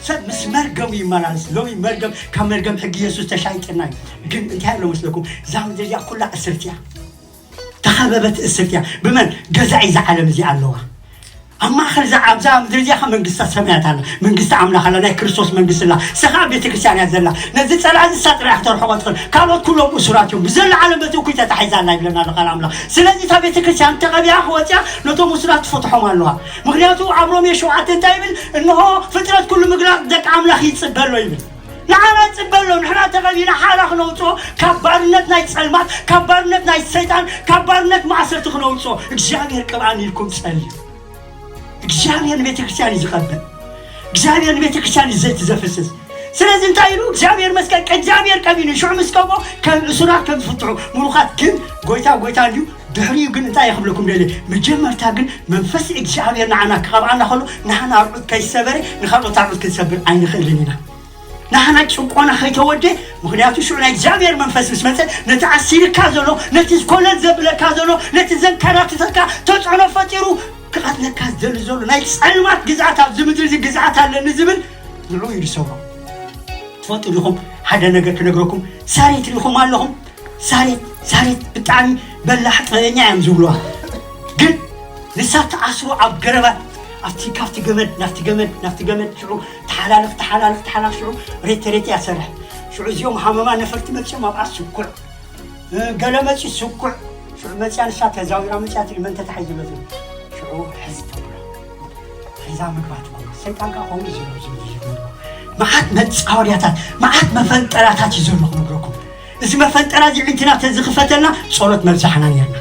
ሰብ ምስ መርገሙ ይመላለስ። ሎሚ መርገም፣ ካብ መርገም ሕጊ የሱስ ተሻይጥና እዩ። ግን እንታይ ኣሎ መስለኩም? እዛ ምድሪ እዚኣ ኩላ እስርት እያ፣ ተኸበበት እስርት እያ። ብመን? ገዛኢ እዛ ዓለም እዚኣ ኣለዋ። ኣብ ማእኸል እዛ፣ ኣብዛ ምድሪ እዚኣ ኸ መንግስቲ ሰማያት ኣላ፣ መንግስቲ ኣምላኽ ኣላ፣ ናይ ክርስቶስ መንግስቲ ኣላ። እሳ ኸዓ ቤተ ክርስቲያን እያ ዘላ። ነዚ ጸላኢ እዚ እሳ ጥራይ እያ ክተርሕቖ ትኽእል። ካልኦት ኩሎም እሱራት እዮም። ብዘላ ዓለም በቲ እኩይ ተታሒዛ ኣላ ይብለና ኣሎ ቃል ኣምላኽ። ስለዚ እታ ቤተ ክርስቲያን ተቐቢኣ ክወፅያ ነቶም እሱራት ትፈትሖም ኣለዋ። ምኽንያቱ ኣብ ሮሜ ሸውዓተ እንታይ ይብል? እንሆ ፍጥረት ኩሉ ምግላጽ ደቂ ኣምላኽ ይጽበ ኣሎ ይብል። ንዓና ይጽበ ኣሎ። ንሕና ተቐቢና ሓራ ክነውፅኦ፣ ካብ ባርነት ናይ ጸልማት፣ ካብ ባርነት ናይ ሰይጣን፣ ካብ ባርነት ማእሰርቲ ክነውፅኦ እግዚኣብሔር ቅብኣን ኢልኩም ጸልዩ። እግዚኣብሔር ንቤተ ክርስቲያን እዩ ዝቐበል። እግዚኣብሔር ንቤተ ክርስቲያን እዩ ዘይቲ ዘፍስስ። ስለዚ እንታይ ኢሉ እግዚኣብሔር መስቀል፣ እግዚኣብሔር ቀቢኑ ሽዑ ምስ ቀብኦ ከም እሱራት ከም ዝፍትሑ ምሩኻት ግን ጎይታ ጎይታ እንዲዩ። ድሕሪኡ ግን እንታይ ክብለኩም ደልየ? መጀመርታ ግን መንፈስ እግዚኣብሔር ንዓና ክቐብኣና ከሎ ንሓና ኣርዑት ከይሰበረ ንኻልኦት ኣርዑት ክንሰብር ኣይንኽእልን ኢና። ንሓና ጭቆና ከይተወደ፣ ምኽንያቱ ሽዑ ናይ እግዚኣብሔር መንፈስ ምስ መጸ ነቲ ኣሲርካ ዘሎ፣ ነቲ ኮለል ዘብለካ ዘሎ፣ ነቲ ዘንከራትተካ ተጽዕኖ ፈጢሩ ክቐትለካ ዝደሊ ዘሎ ናይ ጸልማት ግዝኣት ኣብዚ ምድሪ እዚ ግዝኣት ኣለኒ ዝብል ንዕኡ እዩ ዝሰብሮ። ትፈልጡ ዲኹም? ሓደ ነገር ክነግረኩም። ሳሬት ርኢኹም ኣለኹም? ሳሬት፣ ሳሬት ብጣዕሚ በላሕ ጥበበኛ እዮም ዝብሉዋ። ግን ንሳ ትኣስሮ ኣብ ገረባት፣ ኣብቲ፣ ካብቲ ገመድ ናብቲ ገመድ ናብቲ ገመድ ሽዑ ተሓላልፍ፣ ተሓላልፍ፣ ተሓላልፍ፣ ሽዑ ሬቴ ሬቴ እያ ትሰርሕ። ሽዑ እዚኦም ሃመማ ነፈርቲ መፅኦም ኣብኣ ስኩዕ፣ እ፣ ገለ መፂ ስኩዕ። ሽዑ መፅያ ንሳ ተዛዊራ መፅያ ትብል መን ተታሒዙ ዘሎ ትብል። ሽዑ ሕዚ ተብሎ። ሒዛ ምግባት እኮ ሰይጣን ከዓ ከምኡ እዩ ዘሎ። ዝም ኢሉ ይብል። መዓት መፃወርያታት፣ መዓት መፈንጠራታት እዩ ዘሎ ክነግረኩም። እዚ መፈንጠራ እዚ ዕንትና ተዝኽፈተልና ጸሎት መብዛሕና ነርና፣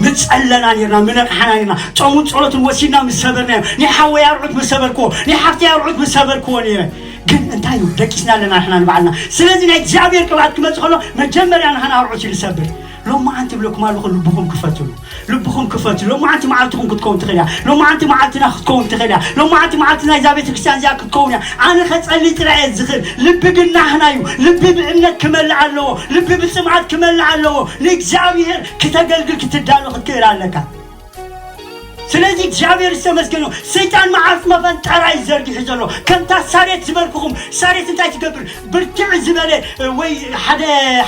ምጸለና ነርና፣ ምነቕሓና ነርና። ጾምን ጸሎትን ወሲድና ምስ ሰበርናዮ፣ ናይ ሓወይ ኣርዑት ምስ ሰበርክዎ፣ ናይ ሓፍተይ ኣርዑት ምስ ሰበርክዎ ነይረ። ግን እንታይ እዩ? ደቂስና ኣለና ንሕና ንባዕልና። ስለዚ ናይ እግዚኣብሔር ቅብኣት ክመጽእ ከሎ መጀመርያ ንሕና ኣርዑት እዩ ዝሰብር። ሎማዓንቲ እብለኩም ኣለኹ፣ ልብኹም ክፈትሉ፣ ልብኹም ክፈትሉ። ሎማዓንቲ መዓልትኹም ክትከውን ትኽእል እያ። ሎማዓንቲ መዓልትና ክትከውን ትኽእል እያ። ሎማዓንቲ መዓልቲ ናይዛ ቤተክርስትያን እዚኣ ክትከውን እያ። ኣነ ከጸሊ ጥራይ እየ ዝኽእል። ልቢ ግን ናህና እዩ። ልቢ ብእምነት ክመልእ ኣለዎ። ልቢ ብጽምኣት ክመልእ ኣለዎ። ንእግዚኣብሔር ክተገልግል ክትዳሎ ክትክእል ኣለካ። ስለዚ እግዚኣብሔር ዝተመስገነ ይሁን። ሰይጣን መዓት መፈንጠራ እዩ ዘርጊሑ ዘሎ። ከምታ ሳሬት ዝበልኩኹም፣ ሳሬት እንታይ ትገብር? ብርትዕ ዝበለ፣ ወይ ሓደ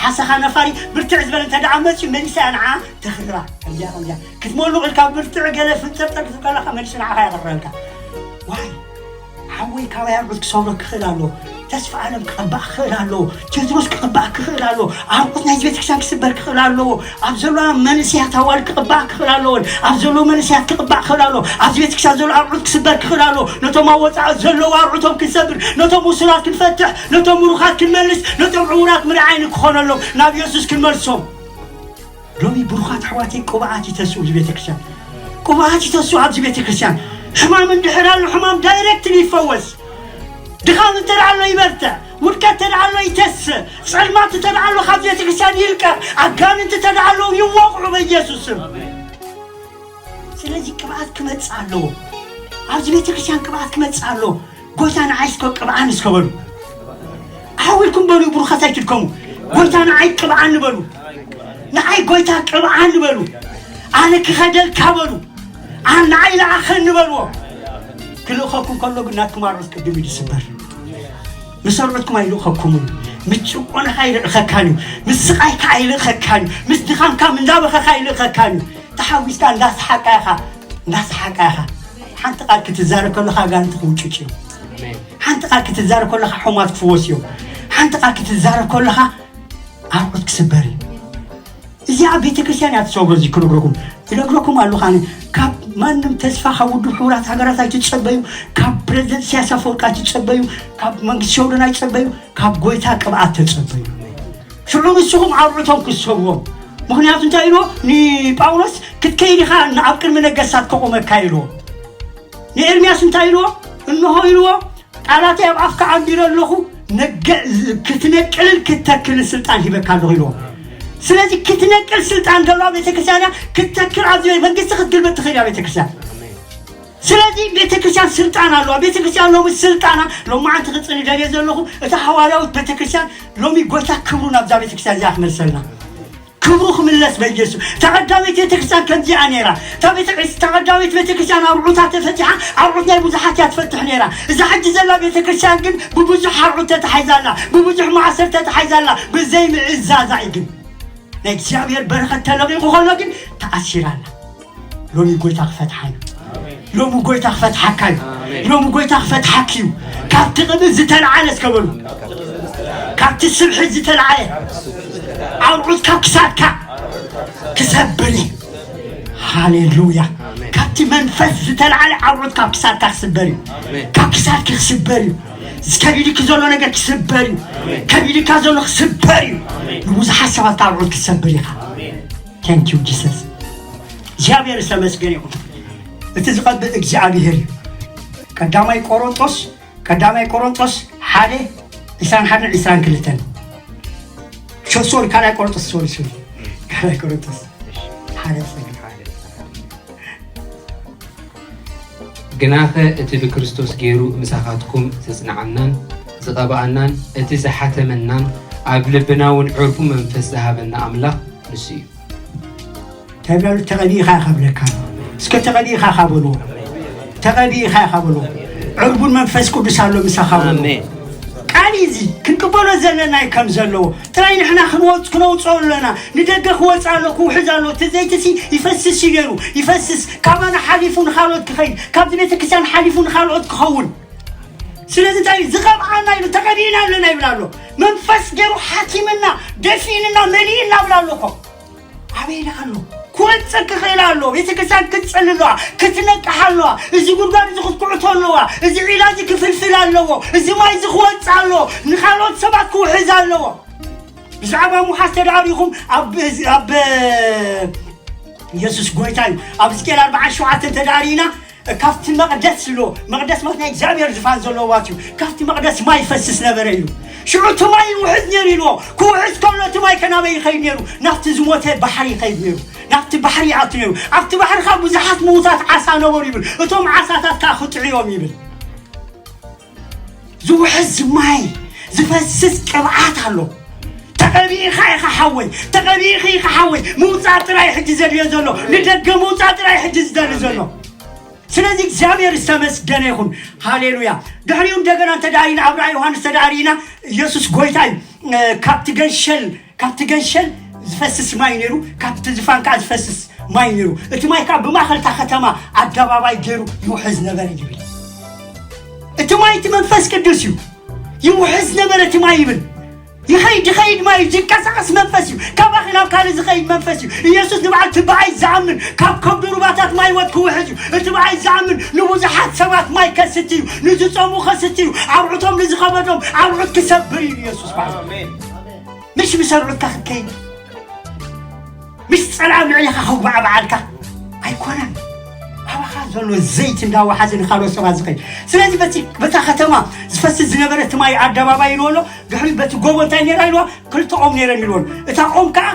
ሓሰኻ ነፋሪ ብርትዕ ዝበለ እንተ ደኣ መፅዩ፣ መሊሳ እያ ንዓ ተኽርራ። ከምዚኣ፣ ከምዚኣ ክትመሉ ኢልካ ብርትዕ ገለ ፍንጠርጠር ክትብል ከለኻ መሊሱ ንዓኻ የኽርረልካ። ዋይ፣ ሓወይ ካባይ ኣርዑት ክሰብሮ ክኽእል ኣለዎ። ተስፋ ኣለም ክቕባእ ክኽእል ኣለዎ። ቴድሮስ ክቕባእ ክኽእል ኣለዎ። ኣርዑት ናይዚ ቤተክርስትያን ክስበር ክኽእል ኣለዎ። ኣብ ዘለዋ መንእሰያት ኣዋልድ ክቕባእ ክኽእል ኣለዎን። ኣብ ዘለዉ መንእሰያት ክቕባእ ክኽእል ኣለዎ። ኣብዚ ቤተክርስትያን ዘሎ ኣርዑት ክስበር ክኽእል ኣለዎ። ነቶም ኣብ ወጻኢ ዘለዉ ኣርዑቶም ክንሰብር፣ ነቶም እሱራት ክንፈትሕ፣ ነቶም ምሩኻት ክንመልስ፣ ነቶም ዕዉራት ምርኣይ ንክኾነሎም ናብ የሱስ ክንመልሶም። ሎሚ ብሩኻት ኣሕዋተይ ቅብኣት ይተስኡ ኣብዚ ቤተክርስትያን። ቅብኣት ይተስኡ ኣብዚ ቤተክርስትያን። ሕማም እንድሕር ኣሎ፣ ሕማም ዳይሬክትሊ ይፈወስ። ድኻም እንተ ደኣ ኣሎ ይበርትዕ። ውድቀት እንተ ደኣ ኣሎ ይተስእ። ጸልማት እንተ ደኣ ኣሎ ካብዚ ቤተክርስትያን ይልቀቕ። ኣጋንንቲ እንተ ደኣ ኣለዉ ይወቕዑ በኢየሱስ ስም። ስለዚ ቅብኣት ክመጽእ ኣለዎ። ኣብዚ ቤተክርስትያን ቅብኣት ክመጽእ ኣለዎ። ጎይታ ንዓይ እስከ ቅብኣኒ እስከ በሉ። ዓው ኢልኩም በሉ፣ ብሩኻት ኣይትድከሙ። ጎይታ ንዓይ ቅብኣኒ በሉ። ንዓይ ጎይታ ቅብኣኒ በሉ። ኣነ ክኸደልካ በሉ። ኣነ ንዓይ ለኣኸኒ በልዎ። ክልእኸኩም ከሎ ግን ናትኩም ኣርዑት ቅድም እዩ ዝስበር። ምስ ኣርዑትኩም ኣይልእኸኩምን እዩ። ምስ ጭቆናኻ ኣይልእኸካን እዩ። ምስ ስቓይካ ኣይልእኸካን እዩ። ምስ ድኻምካ እንዳበኸኻ ኣይልእኸካን እዩ። ተሓጒስካ እንዳሰሓቅካ ኢኻ፣ እንዳሰሓቅካ ኢኻ። ሓንቲ ቃል ክትዛረብ ከለኻ ኣጋንንቲ ክውጭጭ እዮም። ሓንቲ ቃል ክትዛረብ ከለኻ ሕማት ክፍወስ እዮም። ሓንቲ ቃል ክትዛረብ ከለኻ ኣርዑት ክስበር እዩ። እዚኣ ቤተ ክርስቲያን እያ ትሰብሮ። እዚ ክነግረኩም ይነግረኩም ኣለኹ ኣነ። ካብ ማንም ተስፋ ካብ ውድብ ሕቡራት ሃገራት ኣይትጸበዩ፣ ካብ ፕረዚደንት ኢሳያስ ኣፈወርቂ ኣይትጸበዩ፣ ካብ መንግስቲ ሸውደን ኣይትጸበዩ፣ ካብ ጎይታ ቅብኣት ተጸበዩ። ሽዑ ንስኹም ኣርዑቶም ክሰብዎም። ምኽንያቱ እንታይ ኢልዎ? ንጳውሎስ ክትከይድ ኢኻ፣ ኣብ ቅድሚ ነገስታት ከቑመካ ኢልዎ። ንኤርምያስ እንታይ ኢልዎ? እንሆ ኢልዎ፣ ቃላተይ ኣብ ኣፍካ ኣንቢረ ኣለኹ፣ ነገ-፣ ክትነቅልን ክትተክልን ስልጣን ሂበካ ኣለኹ ኢልዎ። ስለዚ ክትነቅል ስልጣን ዘለዋ ቤተክርስትያን እያ፣ ክትተክል ኣብዚ መንግስቲ ክትግልብጥ ትኽእል እያ ቤተክርስትያን። ስለዚ ቤተክርስትያን ስልጣን ኣለዋ። ቤተክርስትያን ሎሚ ስልጣና ሎማዓንቲ ክጽሊ ደልየ ዘለኹ እታ ሃዋርያዊት ቤተክርስትያን ሎሚ ጎይታ ክብሩ ናብዛ ቤተክርስትያን እዚኣ ክመልሰልና። ክብሩ ክምለስ በኢየሱስ። እታ ቀዳመይቲ ቤተክርስትያን ከምዚኣ ነይራ። እታ ቤተ-፣ እታ ቀዳመይቲ ቤተክርስትያን ኣርዑታ ተፈቲሓ፣ ኣርዑት ናይ ብዙሓት እያ ትፈትሕ ነይራ። እዛ ሕጂ ዘላ ቤተክርስትያን ግን ብብዙሕ ኣርዑት ተታሒዛ ኣላ፣ ብብዙሕ ማእሰር ተታሒዛ ኣላ። ብዘይ ምእዛዛ እዩ ግን ናይ እግዚኣብሔር በረኸት ተለቒቑ ከሎ ግን ተኣሲራ ኣላ። ሎሚ ጎይታ ክፈትሓ እዩ። ሎሚ ጎይታ ክፈትሓካ እዩ። ሎሚ ጎይታ ክፈትሓኪ እዩ። ካብቲ ቅብእ ዝተልዓለ እስከ በሉ። ካብቲ ስብሒ ዝተልዓለ ኣርዑት ካብ ክሳድካ ክሰብር እዩ። ሃሌሉያ። ካብቲ መንፈስ ዝተልዓለ ኣርዑት ካብ ክሳድካ ክስበር እዩ። ካብ ክሳድኪ ክስበር እዩ። ከቢድኪ ዘሎ ነገር ክስበር እዩ። ከቢድካ ዘሎ ክስበር እዩ። ንብዙሓት ሰባት ኣርዑት ክሰብር ኢኻ። Thank you Jesus። እግዚኣብሔር ዝተመስገነ ይኹን። እቲ ዝቐብእ እግዚኣብሔር እዩ። ቀዳማይ ቆሮንጦስ፣ ቀዳማይ ቆሮንጦስ ሓደ ዕስራን ሓደን ዕስራን ክልተን። ሶ-፣ ሶሪ፣ ካልኣይ ቆሮንጦስ፣ ሶሪ፣ ሶሪ። ካልኣይ ቆሮንጦስ ሓደ ዕስራን ክልተን። ግናኸ እቲ ብክርስቶስ ገይሩ ምሳኻትኩም ዘጽንዓናን ዝቐብኣናን እቲ ዝሓተመናን ኣብ ልብና እውን ዕርፉ መንፈስ ዝሃበና ኣምላኽ ንሱ እዩ። እንታይ ብላሉ? ተቐቢእኻ ኢኻ ብለካ። እስከ ተቐቢእኻ ኢኻ በልዎ። ተቐቢእኻ ኢኻ በልዎ። ዕርቡን መንፈስ ቅዱስ ኣሎ ምሳኻ በልዎ። ኣሜን። ቃል እዚ ክንቅበሎ ዘለና እዩ ከም ዘለዎ። ጥራይ ንሕና ክንወጽ-፣ ክነውጽኦ ኣለና። ንደገ ክወጽእ ኣሎ፣ ክውሕዝ ኣሎ። እቲ ዘይትሲ ይፈስስ እዩ ነይሩ። ይፈስስ። ካባና ሓሊፉ ንኻልኦት ክኸይድ። ካብዚ ቤተክርስትያን ሓሊፉ ንኻልኦት ክኸውን። ስለዚ እንታይ እዩ? ዝቐብኣና ኢሉ፣ ተቐቢእና ኣለና ይብል ኣሎ። መንፈስ ገይሩ ሓቲምና፣ ደፊእንና፣ መሊእና ይብል ኣሎ እኮ። ኣበይ ኢለ ኣሎ? ክወጽእ ክኽእል ኣሎ። ቤተክርስትያን ክትጸሊ ኣለዋ፣ ክትነቅሕ ኣለዋ። እዚ ጉድጓድ እዚ ክትኩዕቶ ኣለዋ። እዚ ዒላ እዚ ክፍልፍል ኣለዎ። እዚ ማይ እዚ ክወጽእ ኣለዎ። ንኻልኦት ሰባት ክውሕዝ ኣለዎ። ብዛዕባ ምውሓዝ ተዳሪኹም ኣብ፣ ኣብ የሱስ ጎይታ እዩ። ኣብ ሕዝቅኤል ኣርብዓን ሸውዓተን ተዳሪና ካብቲ መቕደስ ዝሎ፣ መቕደስ ማለት ናይ እግዚኣብሔር ዝፋን ዘለዎባት እዩ። ካብቲ መቕደስ ማይ ይፈስስ ነበረ ኢሉ። ሽዑ እቲ ማይ ይውሕዝ ነይሩ ኢልዎ። ክውሕዝ ከሎ እቲ ማይ ከናበይ ይኸይድ ነይሩ? ናብቲ ዝሞተ ባሕሪ ይኸይድ ነይሩ። ናብቲ ባሕሪ ይኣቱ ነይሩ። ኣብቲ ባሕሪ ኸዓ ብዙሓት ምዉታት ዓሳ ነበሩ ይብል። እቶም ዓሳታት ከኣ ክጥዕዮም ይብል። ዝውሕዝ ማይ፣ ዝፈስስ ቅብኣት ኣሎ። ተቐቢእኻ ኢኻ ሓወይ፣ ተቐቢእኺ ኢኻ ሓወይ። ምውጻእ ጥራይ ሕጂ ዘድልዮ ዘሎ፣ ንደገ ምውጻእ ጥራይ ሕጂ ዝደሊ ዘሎ። ስለዚ እግዚኣብሔር ዝተመስገነ ይኹን። ሃሌሉያ። ድሕሪኡ እንደገና እንተ ደኣ ርኢና፣ ኣብ ራእይ ዮሃንስ እንተ ደኣ ርኢና፣ ኢየሱስ ጎይታ እዩ። እ፣ ካብቲ ገንሸል፣ ካብቲ ገንሸል ዝፈስስ ማይ ነይሩ፣ ካብቲ ዝፋን ከዓ ዝፈስስ ማይ ነይሩ። እቲ ማይ ከዓ ብማእኸል እታ ከተማ ኣደባባይ ገይሩ ይውሕዝ ነበረ ይብል። እቲ ማይ እቲ መንፈስ ቅዱስ እዩ። ይውሕዝ ነበረ እቲ ማይ ይብል። ይኸይድ፣ ይኸይድ ማይ እዩ። ዝንቀሳቐስ መንፈስ እዩ። ካብ ኣኺ ናብ ካልእ ዝኸይድ መንፈስ እዩ። ኢየሱስ ንበዓል እቲ ብኣይ ዝኣምን ካብ ከብዱ ሩባታት ማይ ህይወት ክውሕዝ እዩ። እቲ ብኣይ ዝኣምን ንብዙሓት ሰባት ማይ ከስቲ እዩ። ንዝጸሙ ከስቲ እዩ። ኣርዑቶም ንዝኸበዶም ኣርዑት ክሰብር እዩ ኢየሱስ በዓል። ኣሜን። ምሽ ምስ ኣርዑትካ ክትከይድ፣ ምስ ጸላም ልዕሊኻ ከጉባዕብዓልካ ኣይኮነን። ኣባኻ ዘሎ ዘይቲ እንዳወሓዘ ንኻልኦት ሰባት ዝኸይድ። ስለዚ በቲ፣ በታ ከተማ ዝፈስስ ዝነበረ እቲ ማይ ኣደባባይ ኢልዎ ኣሎ። ድሕሪ በቲ ጎቦ እንታይ ነይራ ኢልዋ? ክልተ ኦም ነይረን ኢልዎ ኣሎ። እታ ኦም ከኣ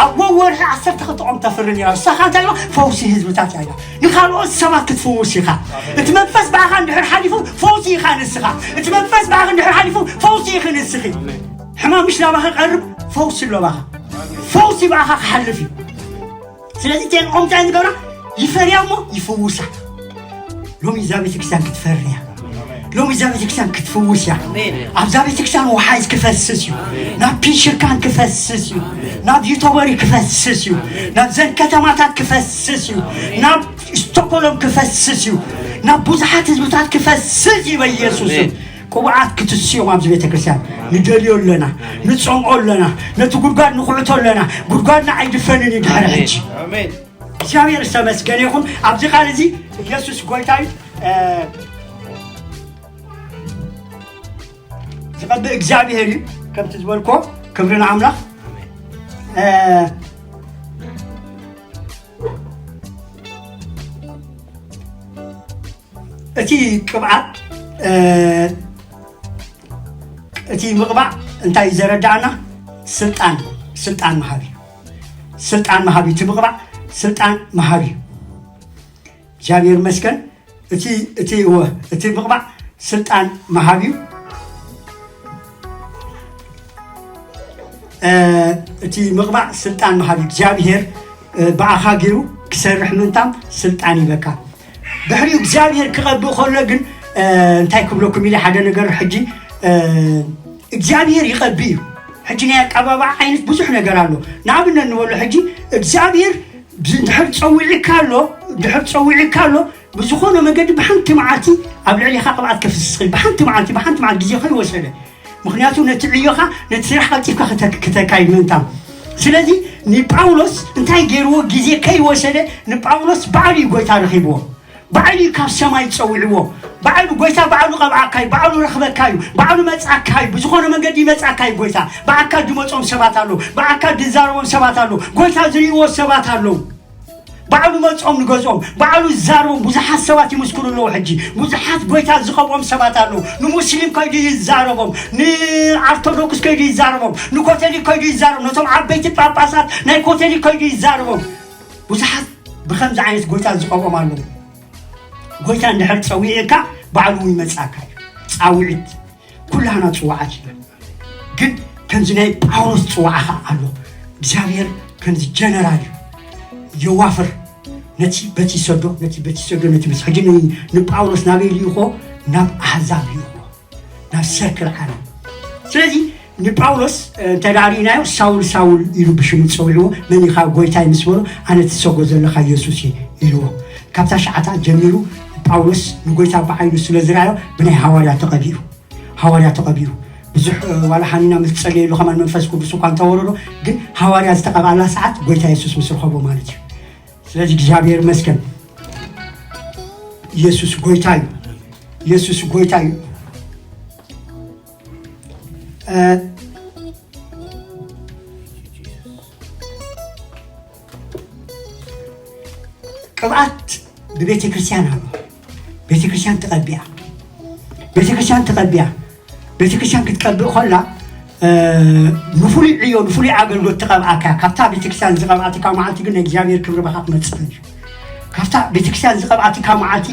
ኣብ ወርሒ ዓሰርተ ክልተ ኦም ተፍሪ ነይራ። ንሳ ከኣ እንታይ ኢልዋ? ፈውሲ ህዝብታት እያ ኢላ። ንኻልኦት ሰባት ክትፍውስ ኢኻ። እቲ መንፈስ ብኣኻ እንድሕር ሓሊፉ ፈውሲ ኢኻ ንስኻ። እቲ መንፈስ ብኣኻ እንድሕር ሓሊፉ ፈውሲ ኢኺ ንስኺ። ሕማም ምሽ ናባኻ ቀርብ፣ ፈውሲ ኣሎ ባኻ። ፈውሲ ባኻ ክሓልፍ እዩ። ስለዚ እተን ኦም እንታይ ዝገብራ? ይፈርያ እሞ ይፍውሳ። ሎሚ እዛ ቤተክርስትያን ክትፈርያ። ሎሚ እዛ ቤተክርስትያን ክትፍውስ እያ። ኣሜን። ኣብዛ ቤተክርስትያን ውሓይዝ ክፈስስ እዩ። ኣሜን። ናብ ፒንሽርካን ክፈስስ እዩ። ኣሜን። ናብ ዩቶበሪ ክፈስስ እዩ። ኣሜን። ናብ ዘን ከተማታት ክፈስስ እዩ። ኣሜን። ናብ ስቶኮሎም ክፈስስ እዩ። ናብ ብዙሓት ህዝብታት ክፈስስ እዩ በኢየሱስ ስም። ኣሜን። ቅቡኣት ክትስዮም ኣብዚ ቤተ ክርስቲያን ንደልዮ ኣለና፣ ንጸምኦ ኣለና፣ ነቲ ጉድጓድ ንኹዕቶ ኣለና። ጉድጓድና ኣይድፈንን እዩ ድሕሪ ኣሜን። ሕጂ። ኣሜን። እግዚኣብሔር ዝተመስገነ ይኹን። ኣብዚ ቃል እዚ ኢየሱስ ጎይታ እዩ። እ፣ ዝቐብእ እግዚኣብሔር እዩ። ከምቲ ዝበልኮ ክብሪ ንኣምላኽ። እ፣ እቲ ቅብኣት፣ እ፣ እቲ ምቕባእ እንታይ እዩ ዘረዳእና? ስልጣን፣ ስልጣን መሃብ እዩ። ስልጣን መሃብ እዩ። እቲ ምቕባእ ስልጣን መሃብ እዩ። እግዚኣብሔር ይመስገን። እቲ፣ እቲ፣ እወ፣ እቲ ምቕባእ ስልጣን መሃብ እዩ። እ፣ እቲ ምቕባእ ስልጣን መሃብ እዩ። እግዚኣብሔር፣ እ፣ ብኣኻ ገይሩ ክሰርሕ ምእንታም ስልጣን ይበካ። ድሕሪኡ እግዚኣብሔር ክቐብእ ከሎ ግን፣ እ፣ እንታይ ክብለኩም ኢለ ሓደ ነገር ሕጂ፣ እ፣ እግዚኣብሔር ይቐብእ እዩ። ሕጂ ናይ ኣቀባብዓ ዓይነት ብዙሕ ነገር ኣሎ። ንኣብነት ንበሎ ሕጂ እግዚኣብሔር ብ-፣ ድሕር ጸዊዕካ ኣሎ፣ ድሕር ጸዊዕካ ኣሎ፣ ብዝኾነ መገዲ ብሓንቲ መዓልቲ ኣብ ልዕሌኻ ቅብኣት ከፍስስ ይኽእል። ብሓንቲ መዓልቲ፣ ብሓንቲ መዓልቲ ግዜ ከይወሰደ። ምኽንያቱ ነቲ ዕዮኻ፣ ነቲ ስራሕ ቀልጢፍካ ክተ-፣ ክተካይድ ምእንታን። ስለዚ ንጳውሎስ እንታይ ገይርዎ? ግዜ ከይወሰደ ንጳውሎስ ባዕሉ እዩ ጎይታ ረኺብዎ። ባዕሉ እዩ ካብ ሰማይ ጸዊዕዎ። ባዕሉ ጎይታ ባዕሉ ቀብኣካ እዩ፣ ባዕሉ ረኽበካ እዩ፣ ባዕሉ መጻካ እዩ። ብዝኾነ መገዲ ይመጻካ እዩ ጎይታ። ብኣካል ዝመጾም ሰባት ኣለዉ፣ ብኣካል ዝዛረቦም ሰባት ኣለዉ፣ ጎይታ ዝርእይዎ ሰባት ኣለዉ። ባዕሉ መጾም ንገዝኦም፣ ባዕሉ ይዛረቦም። ብዙሓት ሰባት ይምስክሩ ኣለዉ። ሕጂ ብዙሓት ጎይታ ዝቐብኦም ሰባት ኣለዉ። ንሙስሊም ከይዱ ይዛረቦም፣ ንኣርቶዶክስ ከይዱ ይዛረቦም፣ ንኮተሊክ ከይዱ ይዛረቦም፣ ነቶም ዓበይቲ ጳጳሳት ናይ ኮተሊክ ከይዱ ይዛረቦም። ብዙሓት ብኸምዚ ዓይነት ጎይታ ዝቐብኦም ኣለዉ። ጎይታ እንድሕር ጸዊዕካ ባዕሉ እውን ይመጻካ እዩ። ጻውዒት ኩላህና ጽዋዓት ኢና። ግን ከምዚ ናይ ጳውሎስ ጽዋዓ ኸኣ ኣሎ። እግዚኣብሔር ከምዚ ጀነራል እዩ። የዋፍር ነቲ በቲ ይሰዶ፣ ነቲ በቲ ይሰዶ፣ ነቲ በቲ፣ ሕጂ ን-፣ ንጳውሎስ ናበይ ልኢኾ? ናብ ኣህዛብ ልኢኾ። ናብ ሰርክል ዓለም። ስለዚ ንጳውሎስ፣ እ፣ እንተ ደኣ ርኢናዮ፣ ሳውል፣ ሳውል ኢሉ ብሽሙ ጸዊዕዎ። መን ኢኻ ጎይታይ ምስ በሎ፣ ኣነ ትሰጎ ዘለኻ የሱስ እየ ኢልዎ። ካብታ ሸዓታ ጀሚሩ ጳውሎስ ንጎይታ ብዓይኑ ስለ ዝረኣዮ፣ ብናይ ሃዋርያ ተቐቢኡ። ሃዋርያ ተቐቢኡ። ብዙሕ፣ እ፣ ዋላ ሓኒና ምስ ጸለየሉ ከማን መንፈስ ቅዱስ እኳ እንተወረዶ፣ ግን ሃዋርያ ዝተቐብኣላ ሰዓት ጎይታ የሱስ ምስ ረኸቦ ማለት እዩ። ስለዚ እግዚኣብሔር ይመስገን። ኢየሱስ ጎይታ እዩ። ኢየሱስ ጎይታ እዩ። እ፣ ቅብኣት ብቤተ ክርስቲያን ኣሎ። ቤተ ክርስቲያን ትቐቢያ። ቤተ ክርስቲያን ትቐቢያ። ቤተ ክርስቲያን ክትቀብእ ከላ፣ እ፣ ንፍሉይ ዕዮ፣ ንፍሉይ ኣገልግሎት ትቐብኣካ። ካብታ ቤተ ክርስቲያን ዝቐብኣትካ መዓልቲ ግን ናይ እግዚኣብሔር ክብሪ ባኻ ክመጽእ እዩ። ካብታ ቤተ ክርስቲያን ዝቐብኣትካ መዓልቲ፣